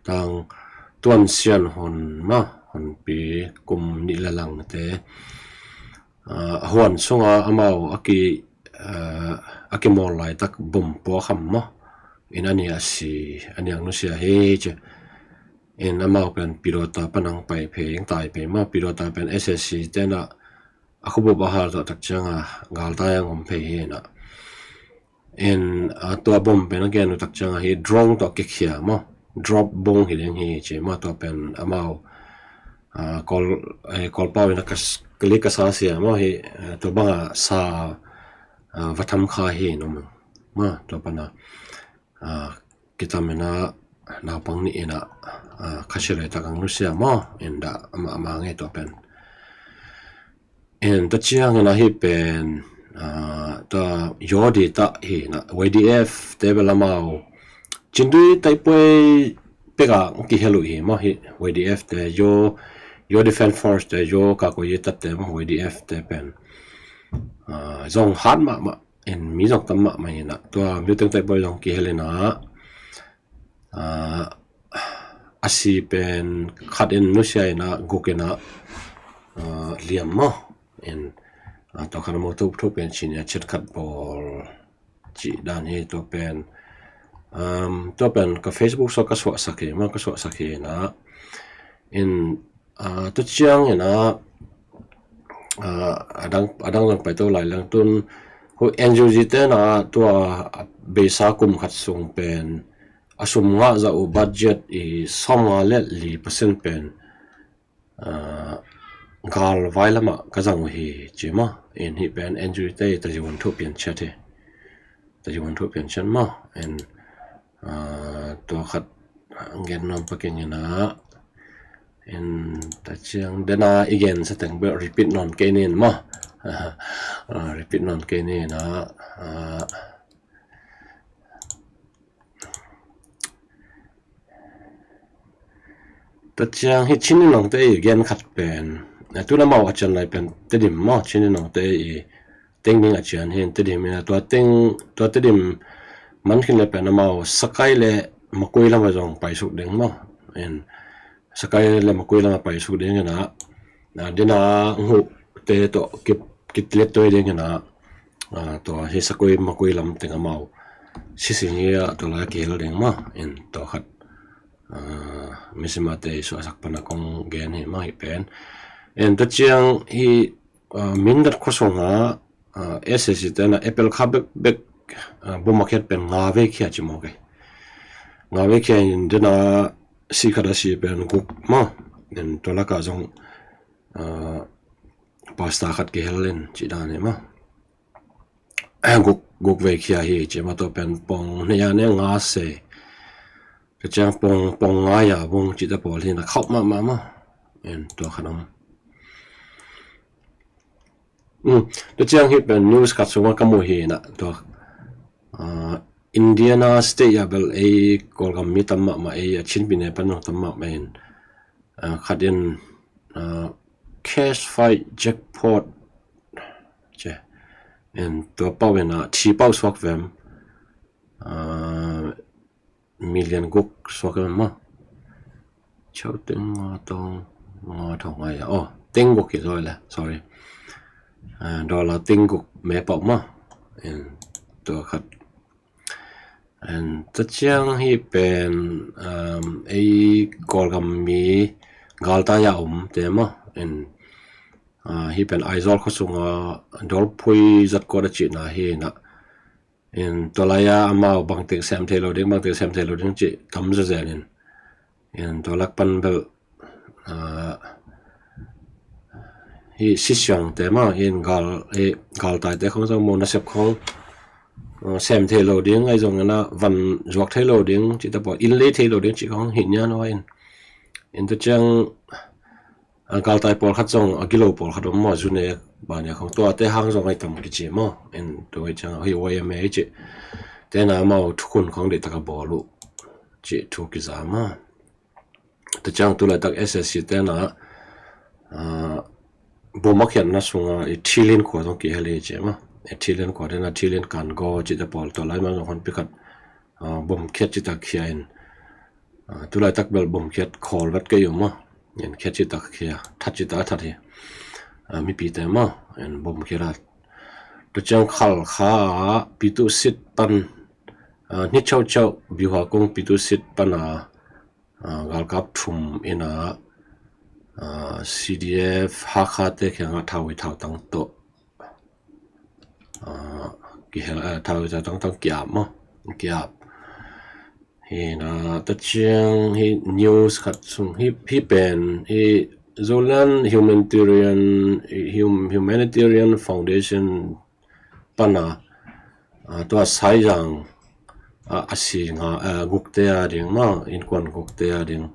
Tang Tuan Sian Hun maw, Hunpi kum nih le langte. Ah, a huan sunga amau a ki, ah, a kimawl laitak bom puakham maw. In a nih a si, a niang nusia hi ci. In amau pen Pidawta panang pai phei, tai phei maw, Pidawta pen S S C tena a khubup a hal zawh tak cianga galtai ang om phei hi na. In, ah, tua bom pen a gen uh tak cianga hi drone tawh kikhia maw. Drop bom hi ding hi ci maw, tua pen amau, ah, Kawl, eh, Kawlpau in a kas-, kali kasa sia maw hi, ah, tua banga sa, ah, va tham kha hi na maw. Maw, tua pana, ah, kitam in a naupang nih in a, ah, khasia laitak ang nusia maw, in dah ama, ama ngei tua pen. En ta ciangin a hi pen, ah, ta Yawdi ta hi na, Y D F te bel amau Cindui taipuai peka kihel uh hi maw hi, Y D F te, Yaw, Yaw Defense Force te, Yaw Kakoyi tat te maw, Y D F te pen. Ah, zong hat mahmah, en mi zong tam mahmah hi na, tua Myauteng taipuai zong kihel hi na, ah, a si pen khat in nusia hi na, guk hi na, ah, liam maw. En, ah, tua khat a maw thup thup pen ci ni a, chet khat bawl ci dan hi tua pen. Um, tua pen ka Facebook sua ka suahsak hi maw, ka suahsak hi na. In, ah, tua ciangin a, ah, a dang, a dang lang pai to lai lang tun, hu N U G te na tua beisa kum khat sung pen a sum ngah zah uh budget i sawm nga le li percent pen, ah, gal vai lamah ka zang uh hi ci maw. In hih pen N U G te i tazi wan thuh pian ciat hi. Tazi wan thuh pian ciat maw. In, ah, tua khat, ah, gen nuam paking in a. In ta ciang dena i gen sa teng bel repeat nawn kei ni in maw. Ah, repeat nawn kei ni in a. Ah, ta ciang hi Chin in nongte i gen khat pen, eh, tuna mau a cian lai pen Tedim maw, Chin in nongte i teng ding a cian hi Tedim in a, tua teng, tua Tedim man khin le pen amau Sakai le Makui lam a zong paisuk ding maw. En Sakai le Makui lam a paisuk ding in a, na dena nguh te tawh kip, kitlet toi ding in a, ah, tua hi Sakui Makui lam teng amau sising hi a, tua lai a kihel ding maw. En tua khat, ah, misima te i suahsak pana kong gen hi maw hi pen. En ta ciang hi, ah, Mindat khuasung a, ah, S S C te na apple kha bekbek, ah, bom a khiat pen nga vei khia ci maw kei. Nga vei khia in dena si khat a si pen guk maw. En tua laka zong, ah, pasta khat kihel in ci dan hi maw. Guk, guk vei khia hi ci maw, tua pen pong hnei a ne nga se. Ka ciang pong, pong nga ya bung ci ta pawl hi na khauh mahmah maw. En tua khat om. Um, tua ciang hi pen news khat sungah ka mu hi na tua, ah, Indiana State ah bel ei Kawlgam mi tam mahmah, ei a Chin pi ne pan zong tam mahmah in, ah, khat in, ah, cash fight jackpot ci. En tua pau in a thi pau suak vem, ah, million guk suak em maw. Chau teng nga tong nga thong nga ya. Oh, teng guk hi zaw le. Sorry. Ah, dollar teng guk me pau maw. En tua khat. En ta ciang hi pen, um, ei Kawlgam mi galtai a om te maw. En, ah, hi pen Aizawl khuasung a Dolphui zat kawt a cihna hi na. In tua lai-a amau bangtik sem thei lo ding, bangtik sem thei lo ding cih tam zazel in. In tua lak pan bel, ah, hi sisiangte mah in gal, hi galtaite khong zong mu nasep khong, ah, sem thei lo ding, ahi zongin a van zuak thei lo ding cihte pawl, inn lei thei lo ding cih khong hi nian uh a in. In tua ciang a galtai pawlkhat zong a gilo pawlkhat om maw, Zune bania khong tuate hang zong ai tam kici maw. En tua ciang hi Y M A ci tena amau thukhun khong deihtak a bawl uh ci thu kiza maw. Tua ciang tulaitak S S C tena bom a khiatna sunga i thilin khua zong kihel hi ci maw. I thilin khua tena thilin kan go cite pawl tua lai ma zong hon pikhat bom khiat citak khia in. Tulaitak bel bom khiat khawl vat kei uh maw. En khiat citak khia, that citak that hi. Mipite maw, en bom khiat a. Tua ciang Khalkha a Pitusit pan, ni chauchau Biuha kong Pitusit pana galkap thum ina C D F Hakha te khianga thau i thau tang tawh kihel, thau i thau tang tang kiap maw, kiap. Hina ta ciang hi news khat sung hi, hi pen hi Zoland Humanitarian, Humanitarian Foundation pana tua Saizang a si nga gukte a ding maw, innkuan gukte a ding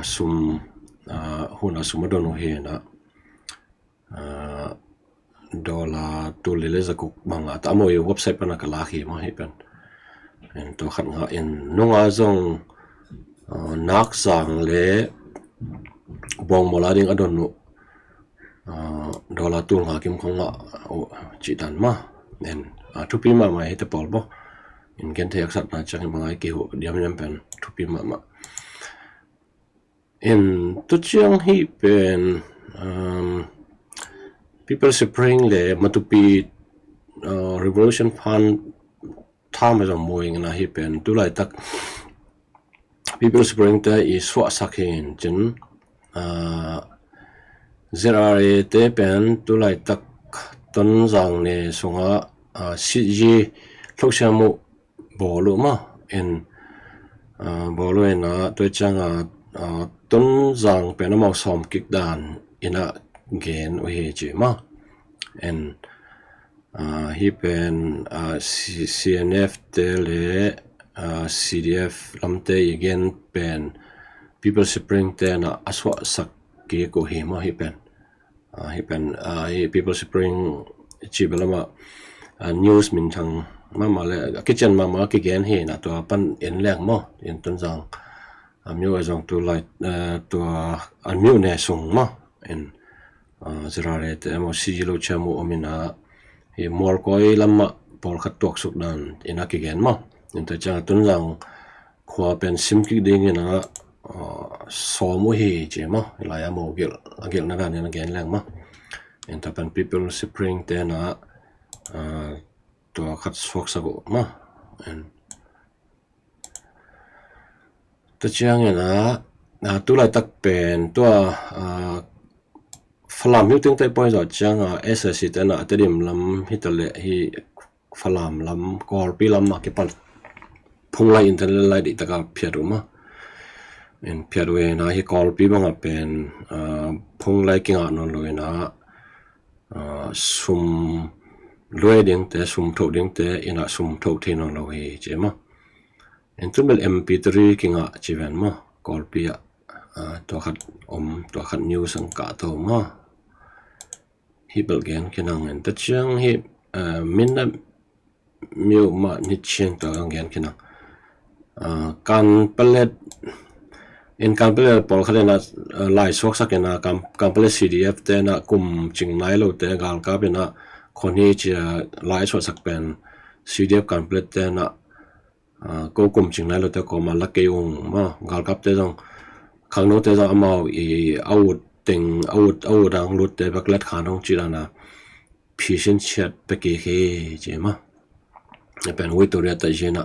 sum, hun a sum a don uh hina dollar tul li le za guk banga ta maw, i website pana ka lak hi maw hi pen. En tua khat nga in nunga zong Nakzang le Bawngmawla ding a don uh dollar tul nga kim khong ngah uh cih dan maw. En thupi mahmah hi te pawl bo. In gen thei aksatna ciang i banga i kihuh diamdiam pen thupi mahmah. En tua ciang hi pen People Spring le Matupi Revolution Fund tham a zong muing na hi pen tulaitak People Spring te i suahsak hi in cin Z R A te pen tulaitak Tonzang ne sunga C G Hlosiam uh bawl uh maw. En bawl uh ina tua cianga Tonzang pen amau sawm kik dan ina gen uh hi ci maw. En hi pen C N F te le C D F lamte i gen pen People Spring tena a suahsak kik uh hi maw hi pen. Hi pen hi People Spring ci bel amah news minthang mahmah le a kician mahmah a kigen hi na tua pan en leng maw. In Tonzang a miu a zong tulai tua a miu ne sung maw. In Z R A te maw C G Hlosiam uh om ina hi Mualkoi lamah pawlkhat tuaksuk dan ina kigen maw. In tua ciang Tonzang khua pen sim kik ding ina sawm uh hi ci maw. Lai a maw gil a gilna dan ina gen leng maw. In tua pen People Spring tena tua khat suaksak uh maw. Tua ciangin a tulaitak pen tua Falam hiu tingte poi zawh cianga S S C tena a Tedim lam hita le hi Falam lam Kawlpi lam a kipan phunglai in tena lai dihtaka phiat uh maw. In phiat uh ina hi Kawlpi banga pen phunglai kingah nawn lo ina sum luai dingte, sum thoh dingte ina sum thoh thei nawn lo hi ci maw. In tun bel M P three kingah ci ven maw. Kawlpi ah tua khat om, tua khat news ang kah to maw. Hi bel gen kinang in ta ciang hi min na miu mah ni ciang tua ang gen kinang. Kanpalet in Kanpalet pawlkhat ina lai suaksak ina Kanpalet C D F tena kum cing nai lote galkap ina khon hi cia lai suaksak pen C D F Kanpalet tena ko kum cing nai lote koma la kei ung maw. Galkapte zong khangnote zong amau i a ut teng a ut a ut ang lutte bek let khan hong ci dana phisin ciat pekik hi ci maw. Pen hui turia ta zina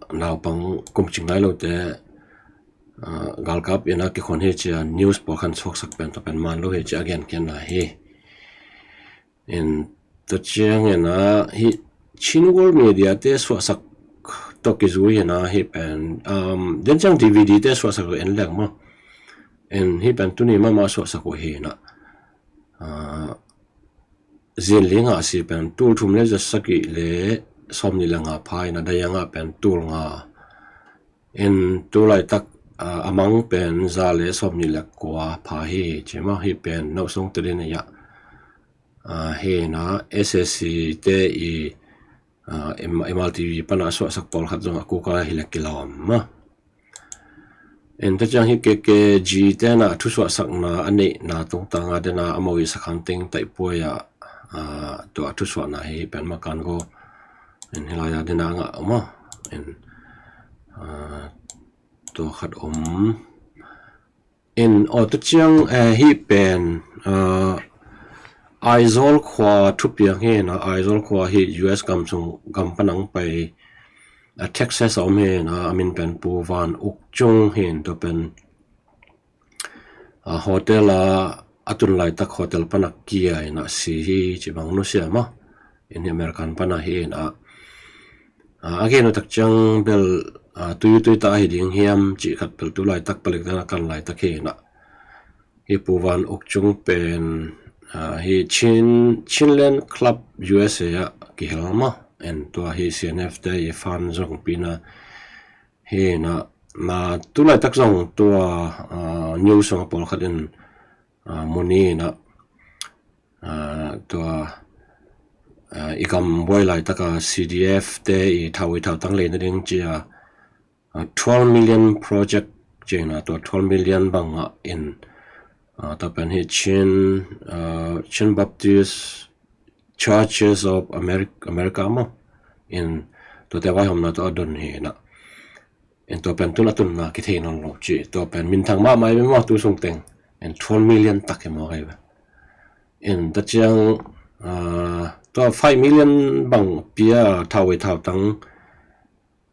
naupang kum cing nai lote galkap ina kikhon hi cia news pawlkhat suaksak pen ta pen man lo hi cia gen kian na hi. In ta ciang ina hi Chin World Media te suaksak tawh kizui ina hi pen den ciang D V D te suaksak lo en leng maw. In hi pen tuni mahmah suaksak uh hi ina zin linga si pen tul thum le za sagih le sawm nih le nga pha ina dayanga pen tul nga. In tulaitak a mang pen za le sawmnih le kua pha hi ci maw. Hih pen no sung te din a, hi na S A C te i M R T V pana a suahsak pawlkhat zong a kuka hi le kilawm maw. En, tua ciang hih K K G te na thusuahsakna a neihna tungtanga dena a mo i sakhan teng taihpuai a, tua a thusuahna hi pen makan go. En, hilai a dena a ngah maw. En, tua khat om. En, aw, tua ciang hih pen Aizawl khua thupiang hi na. Aizawl khua hi U S gam sung gam panang pai, Texas a om hi na. A min pen Pu Van Uk Cung hi. Tua pen hotel a a tun laitak hotel pana kia in a si hi ci bang nusia maw. En, hi American pana hi na. A gen uh tak ciang bel tui tui ta hi ding hiam cih khat bel tu laitak palik dana kan laitak hi na. Hi Pu Van Uk Cung pen hi Chin, Chinland Club U S A a kihel maw. En, tua hi C N F te i fan zong pina hi na. Tu laitak zong tua news sung a pawlkhat in muni na, tua i gam buai laitaka C D F te i thau i thau tang leina ding cia twelve million project cina, tua twelve million banga in, tua pen hi Chin, Chin Baptist Churches of America, America maw. En, tuate vaihawmna tua a don hi na. En, tua pen tun a tunna kithei nawn lo ci. Tua pen minthang mahmah hi ve maw tu sung teng. En, twelve million tak hi maw kei ve. En, tua ciang tua five million bang pia thau i thau tang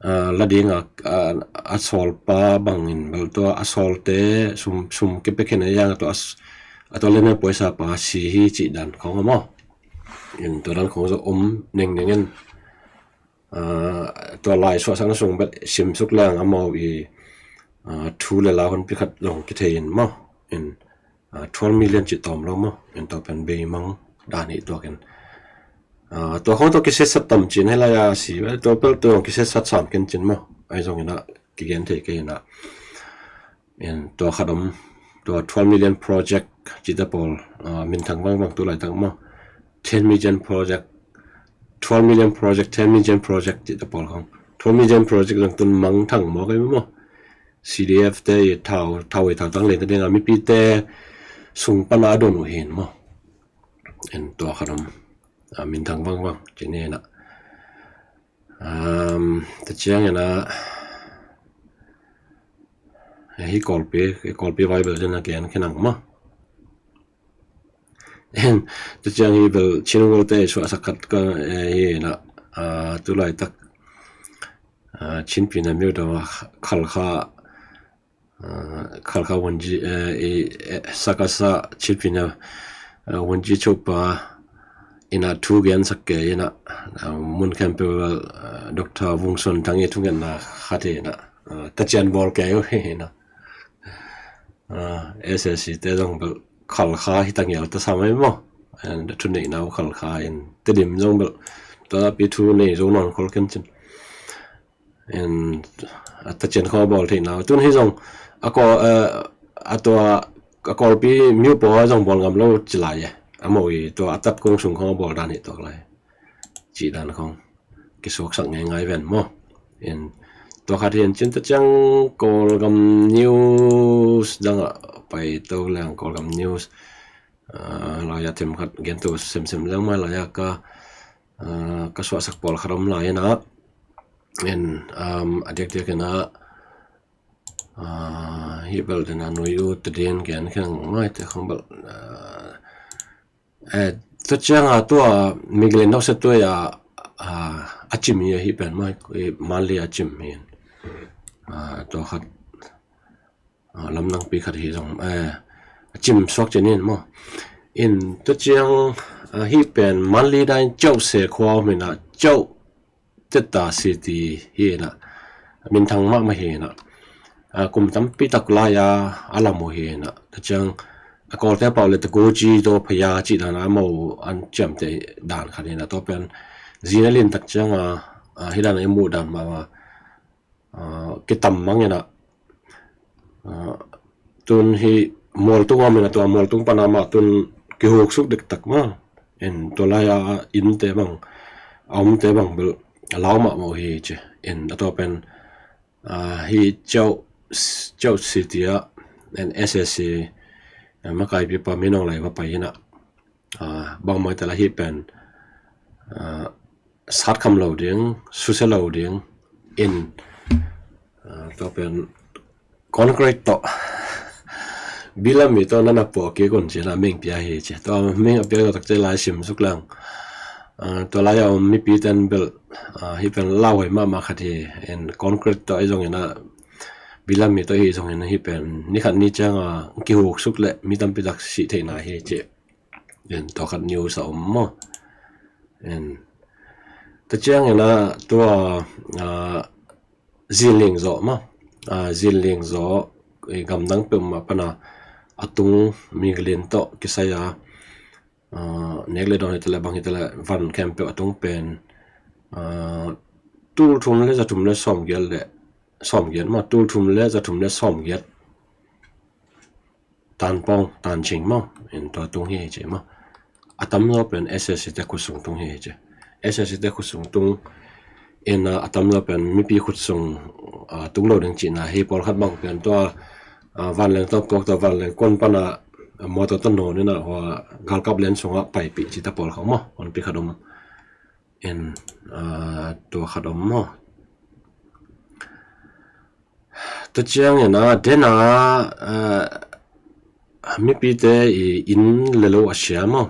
la dinga a sawlpa bangin bel tua a sawlte sum, sum kipia khin a yang a tua lene poisa pa si hi cih dan khong a maw. En, tua dan khong zo om nengning in tua lai suahsakna sung bel simsuk leng a maw i thu le la hun pi khat zong kithei in maw. En, twelve million cih tawm lo maw. En, tua pen beimang dan hi tuak in. Tua khong tua kisetsat tam cin hi lai a si, tua pel tua kisetsat sam ken cin maw. Ai zong ina kigen thei kei ina. En, tua khat om, tua twelve million project cih te pawl, minthang vangvang tu laitak maw. Ten million project, twelve million project, ten million project cih te pawl khong. Twelve million project zong tun mangthang maw kei maw. C D F te i thau, thau i thau tang leina dinga mipite sung pana a don uh hi maw. En, tua khat om, minthang vangvang ci ni na. Tua ciang ina hi Kawlpi, Kawlpi Bible dina kian khinang maw. En, tua ciang hi bel Chin World te suahsak khat ka hi na. Tu laitak Chin pina miu dawa Khalkha, Khalkha wunji, sakasa Chin pina wunji chopa ina thu gen sak ke ina, mun khempeuh Doctor Vungson Thang i thungetna khat hi na. Tacian bawl ke uh hi na. S A C te zong bel Khalkha hi ta ngial ta sam ai maw. Thuneihna uh Khalkha in Tedim zong bel tua pi thu nei zo nawn khol ken cin. En, a tacian kho bawl theihna uh tun hi zong a ko, a tua a Kawlpi miu paw zong bawl ngam lo ci lai e. A maw i tua a tat kong sung kho bawl dan hi tuak lai cih dan khong kisuaksak ngeingai ven maw. En, tua khat hi en cin tua ciang Kawlgam news dangah pai to leng Kawlgam news. Lai-ah themkhat gen to semsem leng mai lai-ah ka, ka suahsak pawl khat om lai-in ah, en, a diakdiak in ah, hi bel dena nui u te din gen khen ngai te khong bel, tua cianga tua Miguel Inokse tua a, a cim hi ahi pen mai, Manli a cim hi. Tua khat lamdangpi khat hi zong a cim suak cin in maw. In tua ciang hi pen Manli dain Ceuh se khua om hi na, Ceuh Teta City hi na, minthang mahmah hi na. Kum tampi tak lai-a a lam uh hi na. Tua ciang a Kawlte pau le Takuji do phaya cih dan a mo an ciamte dan khat hi na. Tua pen zina lin tak cianga hi dan a i muh dan mahmah kitam mang hi na. Tun hi mualtung om in a, tua mualtung pana mah tun kihuksuk diktak mah. In tua lai-a innte bang, a omte bang bel a lau mahmah uh hi ci. In a tua pen hi Chau City ah in S A C makaipipa Min Aung Hlaing va pai in a, bangmah tala hi pen sat kham lo ding, susia lo ding in, tua pen concrete tawh bilam mi tawh nana puah kik un ci-in a ming pia hi ci. Tua ming a piak takte lai sim suk lang. Tua lai-a om mipi ten bel hi pen lauhuai mahmah khat hi. In concrete tawh ahi zongin a, bilam mi tawh hi zongin hi pen ni khat ni ciang a kihuksuk leh mi tampi tak sih theihna hi ci. In tua khat news a om maw. In tua ciangin a tua zinling zawh maw, zinling zawh gamdang peuhmah pana a tung miglen tawh kisai a, nek le dawn hi tale bang hi tale van khempeuh a tung pen tul thum le za thum le sawmgiat le sawmgiat maw, tul thum le za thum le sawmgiat tanpawng tancing maw, in tua tung hi ci maw. A tamzaw pen S A C te khutsung tung hi ci. S A C te khutsung tung in a tamzaw pen mipi khutsung tung lo ding cihna hi. Pawlkhat bang pen tua vanleng tawh puak tawh vanleng kuan pana mawtaw tawh nawn in a hua galkap lian sungah paipih ci ta pawlkhat maw, honpi khat om. In tua khat om maw. Tua ciangin a dena mipite i inn le lo a sia maw,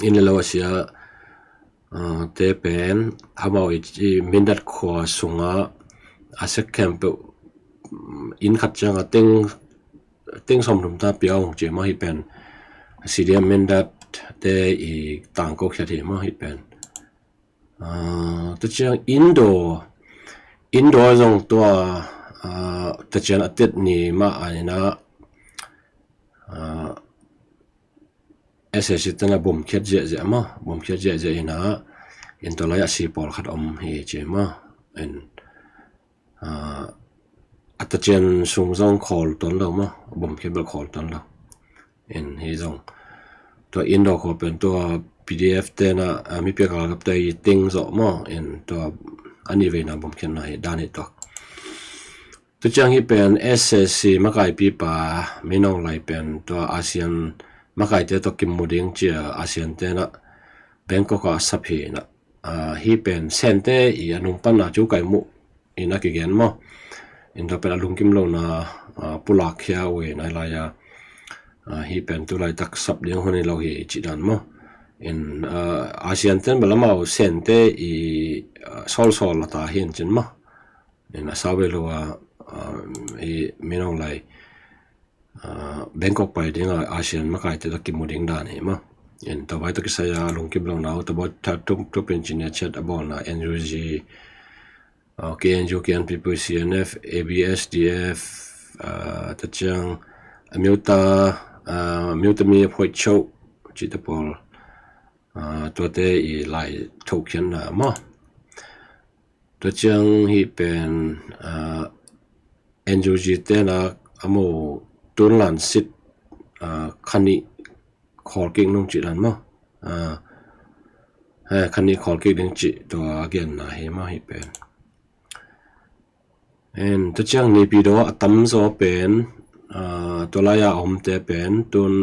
inn le lo a sia te pen amau i Mindat khua sunga a sek khempeuh inn khat cianga teng teng sawmthum ta pia hong ci maw hi pen. C D M Mindat te i tangko khiat hi maw hi pen. Tua ciang Indo, Indo zong tua tua ciang a tet ni mah a ina S A C tena bom khiat ziahziah maw, bom khiat ziahziah ina in tua lai a si pawlkhat om hi ci maw. In a tacian sung zong khawl tuan lo maw, bom khiat bel khawl tuan lo. In hi zong tua Indo khua pen tua P D F tena mipi galkapte i teng zawh maw, in tua a nih veina bom khiatna hi dan hi tuak. Tua ciang hi pen S A C makaipipa Min Aung Hlaing pen tua ASEAN makaite tawh kimu ding cia ASEAN tena Bangkok a sap hi ina. Hi pen Sente i a nung panna cu kai muh in a kigen maw. In tua pen a lungkim lona pulak khia uh hi nai lai-a hi pen tulaitak sap ding hun hi lo hi cih dan maw. In ASEAN ten bel amau Sente i sawlsawl a ta hi in cin maw. In a sau ve lo a i Min Aung Hlaing Bangkok pai ding a ASEAN makaite tawh kimu ding dan hi maw. In tua vai tawh kisai a lungkim lona uh tua baw tup in cin a ciat a bawlna N U G, K N U, K N P P, C N F, A B S D F, tua ciang a miuta miuta mi a phoih choh cihte pawl tuate i lai thokhiatna maw. Tua ciang hi pen N U G tena a mu tunlan sit khanih khawlkik nung cih dan maw. Khanih khawlkik ding cih tua a genna hi maw hi pen. En tua ciang Naypyidaw a tamzaw pen tua lai-a a omte pen tun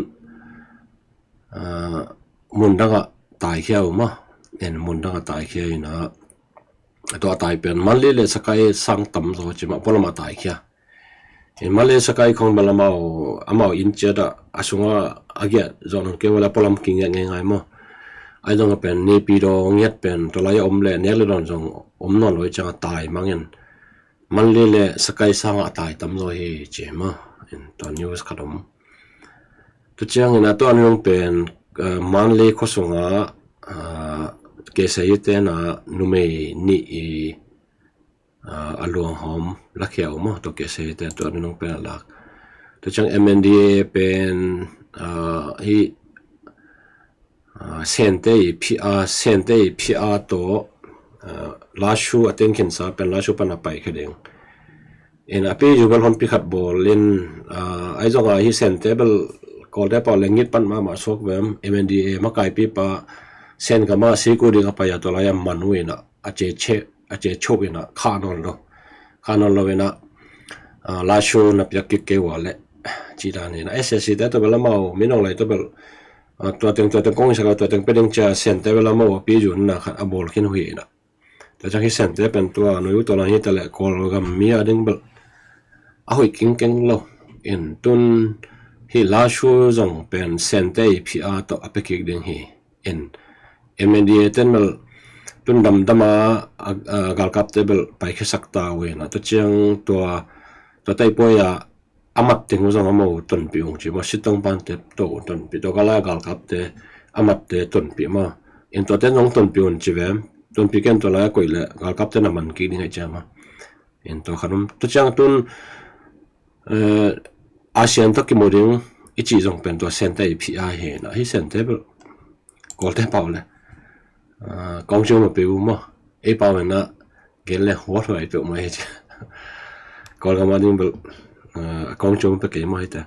mundangah taikhia uh maw. En mundangah taikhia ina tua a tai pen Manley le Sakai sang tamzaw ci mah pualamah taikhia. En Manley Sakai khong bel amau amau inn ciatah a sungah a giah zawh nung kei vala pualam kingiah ngeingai maw. Ai zong a pen Naypyidaw ngiat pen tua lai-a om le nek le dawn zong om nawn lo i ciangah tai mangin Manley le Sakai sangah a tai tamzaw hi ci maw. En tua news khat om. Tua ciangin a tua nung pen Manley khuasunga K C I tena numei nih i a luanghawm lakhia uh maw. Tua K C I ten tua nung pen a lak. Tua ciang M N D A pen hi Sente i P R, Sente i P R tawh Lashu a tengkhinsa pen Lashu pana paikhia ding. In a pi zu bel honpi khat bawl in, ah, ahi zong a hi Sente bel Kawlte pau le ngit pan mahmah suak vem, M N D A makaipi pa Sen gam a siku ding a pai a tua lai a man uh in a, a ce che, a ce choh in a kha nawn lo. Kha nawn lo in a, ah, Lashio na piak kik kei ua le ci dan in a S S C te tua bel amau Min Aung Hlaing tua bel, ah, tua teng tua teng kong sak tua teng pia ding cia Sente bel amau a pi zu na khat a bawl khin uh hi in a. Tua ciang hi Sente pen tua nui uh tua lai hi ta le Kawlgam mi a ding bel a hoih kingkeng lo. In tun hi Lashio zong pen Sente i phi a tawh a pia kik ding hi. In M N D A ten bel tun damdam a, a, a galkapte bel pai khiasak ta uh in a tua ciang tua, tua taipuai a a mat ding uh zong amau tonpih ung ci maw, sitong pante to tonpih, tua galai galkapte a matte tonpih maw. In tuate zong tonpih un ci vem, tonpih ken tua lai a koih le galkapte na man kik ding ahi cia maw. In tua khan um tua ciang tun, eh, ASEAN tawh kimu ding i cih zong pen tua Sente i phi a hi na, hi Sente bel Kawlte pau le, ah, kong ciu ma pe uh maw. Ei pau in a gen le huat huai peuh mai hi cia. Kawlgam a ding bel, ah, kong ciu ma pe kei maw hi ta.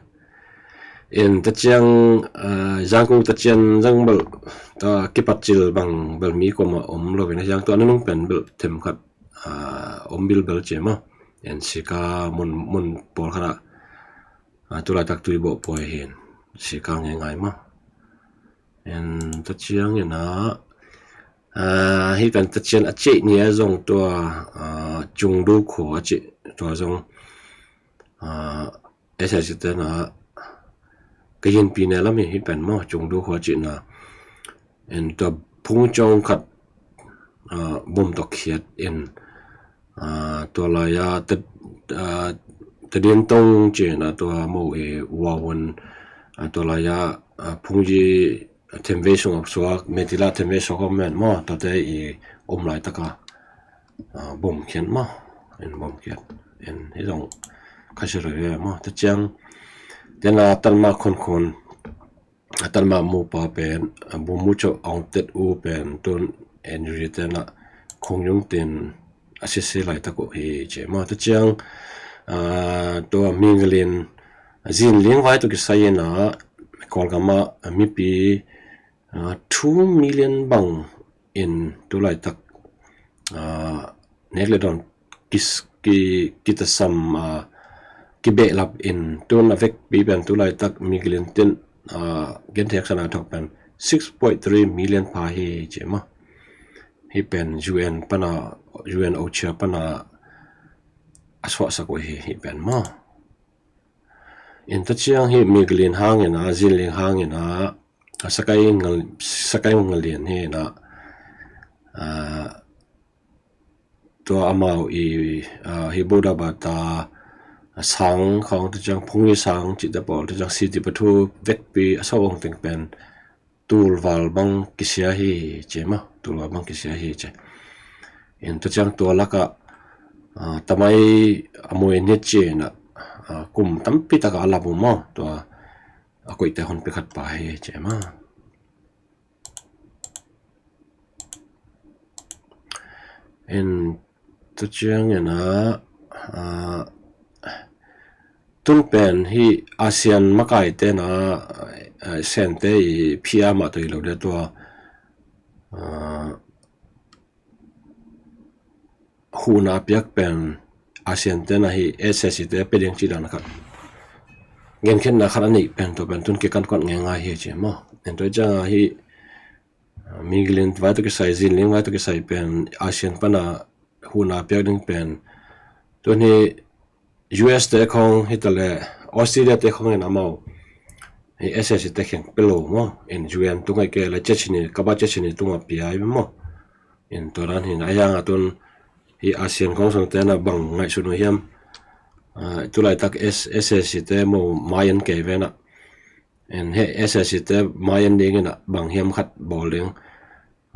In ta ciang, ah, Zangkung ta cian zang bel, ta kipat cil bang bel mi koma om lo in a Zangkung tua nanung pen bel them khat, ah, om bilbel cia maw. In sika mun, mun pawl khat a, ah, tulaitak tui bawh puai hin sika ngai ngai maw. En ta ciang in a, ah, hi pen ta cian a cih ni a zong tua, ah, Chengdu khua a cih tua zong, ah, S S C te na ka yin pi ne lam hi hi pen maw Chengdu khua a cih na. En tua phung cawng khat, ah, bom tawh khiat in, ah, tua lai a ta, ah, ta din tong cih na tua mo i wawun, ah, tua lai a, ah, phung ji themvei sung a suak, metila themvei suak a men maw, tuate i om laitaka, ah, bom khiat maw, in bom khiat. In hi zong khasi roi ve maw, ta ciang, tena tanma khonkhon, a tanma mupa pen, ah, bu mu cho ong tet u pen tun en yu tena khong yung tin a sisi laitak uh hi ci maw. Ta ciang, ah, tua Migalin, zinling vai tu kisai in a, Kawlgam a mipi, ah, two million bang in tulaitak, ah, nek le dawn kis-, ki, kitasam, ah, kibehlap in tun a vekpi pen tulaitak Migalin tin, ah, genthei haksa na thawk pen six point three million pha hi ci maw. Hi pen U N pana, U N OCHA pana a suahsak uh hi, hi pen maw. In ta ciang hi Migalin hangin a, zinling hangin a, a Sakai Ngal-, Sakai Ngalin hi in a, ah, tua amau i, ah, hi Bodabata, ah, sang khawng ta ciang phung i sang cihte pawl ta ciang siti pathu vekpi a so ong teng pen tulval bang kisia hi ci maw, tulval bang kisia hi ci. In ta ciang tua laka, ah, tamai a mui nit ci na, ah, kum tampi taka a lap uh maw, tua a koihte honpi khat pa hi ci maw. In tu ciang in a, ah, tun pen hi ASEAN makaite na, ah, Sente i phi a mah tawh hi lo dia tua, ah, huhna piak pen ASEAN te na hi S S C te pe ding ci dan khat, genkhiatna khat a neih pen tua pen tun kikankot ngei ngai hi ci maw. En tua ciang a hi, ah, Migalin vai tawh kisai, zinling vai tawh kisai pen ASEAN pana huhna piak ding pen tun hi U S te khawng hi ta le Australia te khawng in amau hi S S C te kheng pe lo maw. In U N tungai ke le Chechnya, kaba Chechnya tunga pia i maw. In tua dan hi na a yang a tun hi ASEAN khawng sung te na bang ngaihsun uh hiam. Ah, tulaitak S-, S S C te mo mai en kei ve na. En he S S C te mai en ding in a bang hiam khat bawl ding.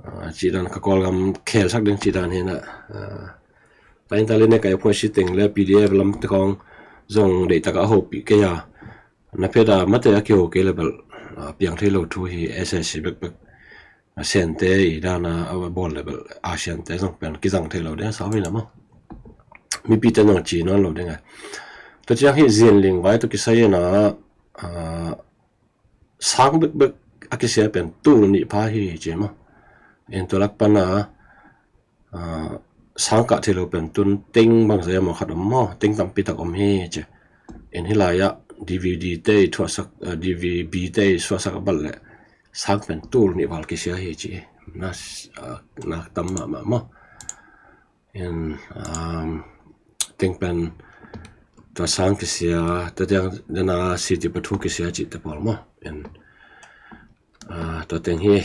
Ah, ci dan ka Kawlgam khelsak ding ci dan hi na. Ah, tain ta le ne kai phuai si teng le P D F lam te khawng zong deih taka a hopih kei a. Na phe da mate a kiho kei le bel, ah, piang thei lo thu hi S S C bekbek. Ah, Sente i dan a, a bawl le bel ASEAN te zong pen kizang thei lo ding a sau hi na maw. mipite nong ci nawn lo ding a. Tua ciang hih Zinling vai tawh kisai in a, sang bekbek a kisia pen tul nih pha hi ci maw. En tua lak pan a sang kah thei lo pen tun teng bangzah a maw khat om maw, teng tampi tak om hi ci. En hih lai-ah D V D te i thuahsak, D V B te i suahsak a bat leh sang pen tul nih val kisia hi ci. Na, na tam mahmah maw. En teng pen tua sang kisia, tua tiang dena siti pathu kisia cihte pawl maw. En tua teng hi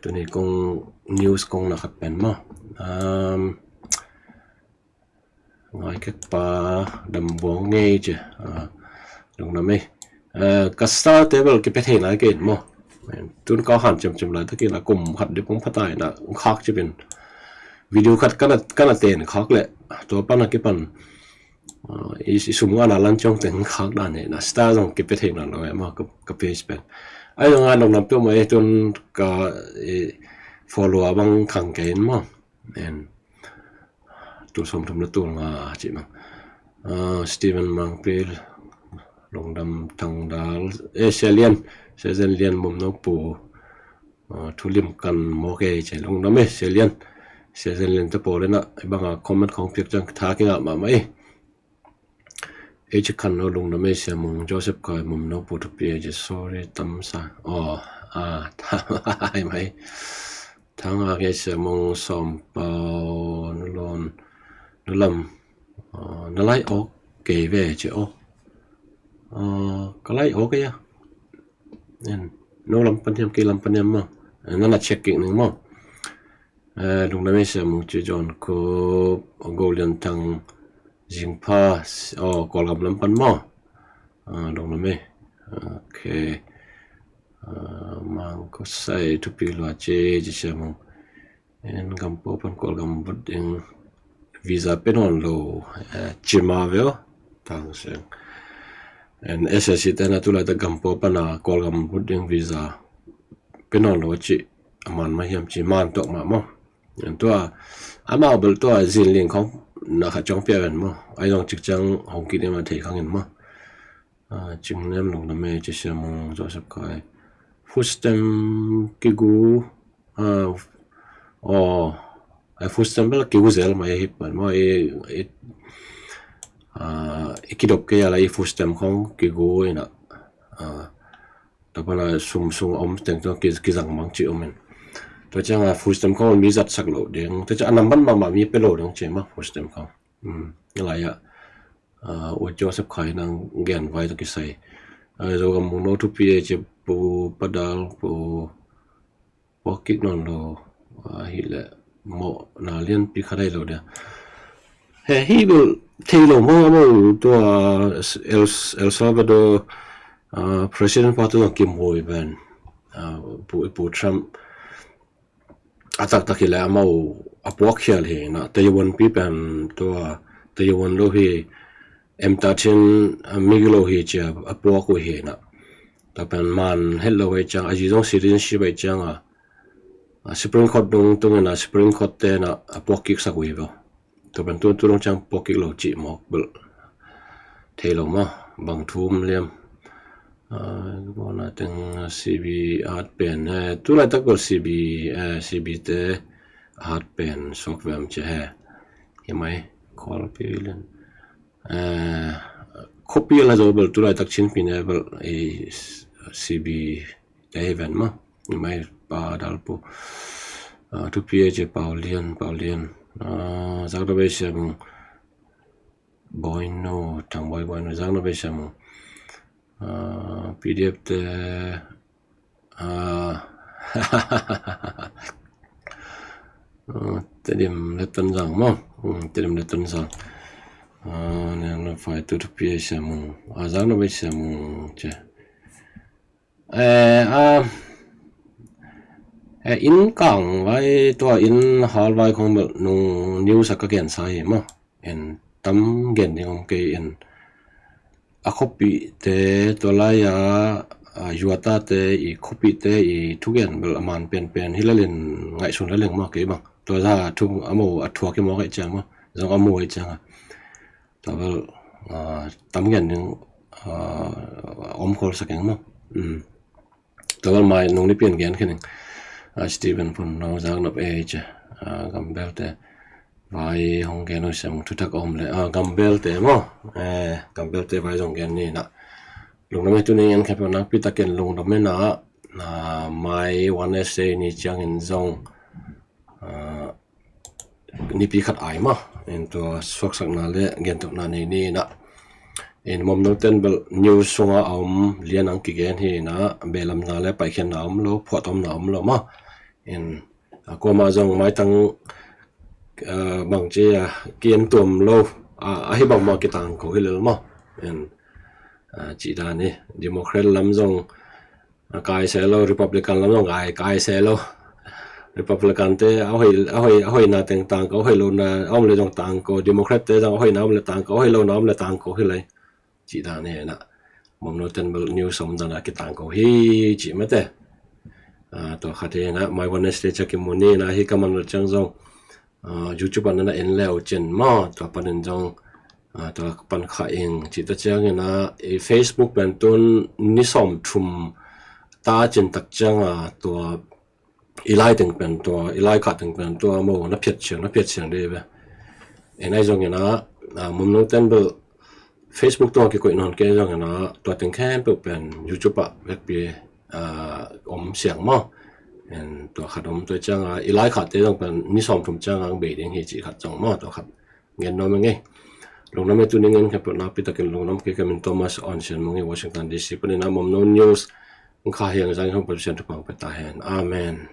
tuni kong news kong na khat pen maw. Ngai kek pa dam buang ngei ci. Lungdam ei. Ka star te bel kipia thei nai kei in maw. Tun ka han ciamciam lai takin a kum khat dip kong phatai na khak cipin video khat kana ten khak leh tua pan a kipan i sum ngana lan ciang teng khak dan hi na star zong kipia thei na lo e maw ka page pen. Ai zong a lungdam peuhmah ei tun ka follow a bang khang kei in maw. En tul sawmthum le tul nga cih bang. Stephen Mangpil, lungdam. Thangdal, eh, Sia Lian, Sia Zen Lian, Mumno Pu, Thulim Kan maw kei ci, lungdam eh Sia Lian. Sia Zen Lian te pawl in a i banga comment khong piak ciang tha kingah mahmah eh. Ei ci khan lo lungdam ei Sia Mung, Joseph Kai, Mumno Pu, thupi ei ci, sorry tam sa. Aw, a, tha mai. Thang a kei Sia Mung, Sawm Pau, Nu Lon, Nu Lam, na lai awk kei ve ci aw. Ka lai awk kei a. No lam pan hiam kei lam pan hiam maw. Nana check kik ning maw. Lungdam ei Sia Mung ci, John Kup, Go Lian Thang, Zingpha, aw, Kawlgam lam pan maw. Lungdam ei. Ok. Mang ko sai thupi lua ci ci Sia Mung. En gampo pan Kawlgam vut ding visa pe nawn lo ci ma veu. Tang seng. En S S C te na tulai ta gampo pan a Kawlgam vut ding visa pe nawn lo ci a man ma hiam ci man tuak mah maw. Tua amau bel tua Zinling khong na kha ciang pia ven maw. Ai zong cik ciang hong kit em a thei khang in maw. Cing nem lungdam ei ci Sia Mung, Joseph Kai. Food stamp kigu. Aw, ai food stamp bel kigu zel mai hi pan maw i kidop kei a la i food stamp khong kigu ina. Tua pana sum sung om teng tua kizang mang ci om in. Tua ciang a food stamp khong mi zat sak lo ding. Tua ciang a namban mahmah mi pe lo ding ci ma food stamp khong. Lai a. Ua Joseph Khai nang gen vai tua kisai. Zogam Mung no thupi ei ci Pu Padal Pu Puak kik nawn lo. Ahi leh mawhna lianpi khat ahi lo dia. He hi bel thei lo maw maw tua El Salvador President pa tu zong kimhuai ven. Pu Trump a taktak hi leh amau a puak khial hi na Taiwan pi pen tua Taiwan lo hi M thirteen mi lo hi cia a puak uh hi na. Tua pen man het lo uh ciang a zi zong citizenship uh ciang a Supreme Court dong tungin a Supreme Court te na a puak kik sak uh hi vo. Tua pen tu tu dong ciang puak kik lo cih mawk bel thei lo maw bang thu um liam. Bona teng C B at pen tu laitak bel C B, C B te at pen suak vem ci he. Hi mai khualpi lian khuapi la zo bel tu laitak Chin pi ne bel C B te hi ven maw. Hi mai Pa Dal Pu thupi ci Pau Lian, Pau Lian. Zak da bei siam Boinu, Thang Boi, Boinu, zang na bei siam uh. P D F te Tedim le Tonzang maw. Tedim le Tonzang. Nang na fai tu thupi siam uh. Zang na bei siam uh ce. Eh, ah, eh, inn kang vai tua inn hal vai khong bel nung news a ka gen sa hi maw. En tam gen ding om kei en. A khuapihte tua lai-a, a, yuatate i khuapihte i thugen bel a man penpen hi lalin ngaihsun lalin maw kei bang. Tua za thu a mo a thuak hi maw kei ciang maw. Zong a mo kei ciang a. Tua bel, ah, tam gen ding, ah, om khol sak ing maw. Tua bel mai nung nipi in gen khin ing. Ah, Stephen Phun no zak nop ei ci. Ah, Gambelte vai hong gen uh sem thutak om le. Ah, Gambelte maw. Eh, Gambelte vai zong gen ni na. Lungdam ei, tuni in en khempeuh nakpi takin lungdam ei na. Ah, mai Wednesday ni ciangin zong, ah, nipi khat ai maw. In tua suaksakna le gentehna nei ni na. In Mawmno ten bel news sunga a om lian ang kigen hi na, belamna le paikhiatna om lo, phuahtomna om lo maw. In, ah, kuamah zong maitang, ah, bangci a ki-en tuam lo, ah, ahi bangmah kitangko hi lel maw. In, ah, cih dan hi, Democrat lam zong a kai se lo, Republican lam zong kai, kai se lo. Republican te a hoi, a hoi, a hoina teng tangko, a hoi lona a om le zong tangko, Democrat te zong a hoina a om le tangko, a hoi lona a om le tangko hi lei. Cih dan hi na. Mawmno ten bel news om dan a kitangko hi cih mate. Ah, tua khat hi na, mai Wednesday ciang kimu ni na, hi ka man lo ciang zong, ah, YouTube ah na en leu cin maw, tua panin zong, ah, tua pan kha ing cih ta ciangin a, i Facebook pen tun ni sawmthum ta cin tak ciang a, tua i lai teng pen tua, i lai kah teng pen tua maw, na phiat ciang, na phiat ciang dei ve. En ai zongin a, ah, Mawmno ten bel Facebook tungah kikoih nawn kei zongin a, tua teng khempeuh pen YouTube ah vekpi, ah, om siang maw. En tua khat om, tua ciang a, i lai kah te zong pen ni sawmthum ciang ang bei ding hi cih khat zong maw, tua khat gen nuam ing ei. Lungdam ei, tuni in en khempeuh nakpi takin lungdam kei. Ka min Thomas Awn Sian Mung hi, Washington D C panin a, Mawmno news kha hi ang, zang hong Pasian thupha pia ta hen. Amen.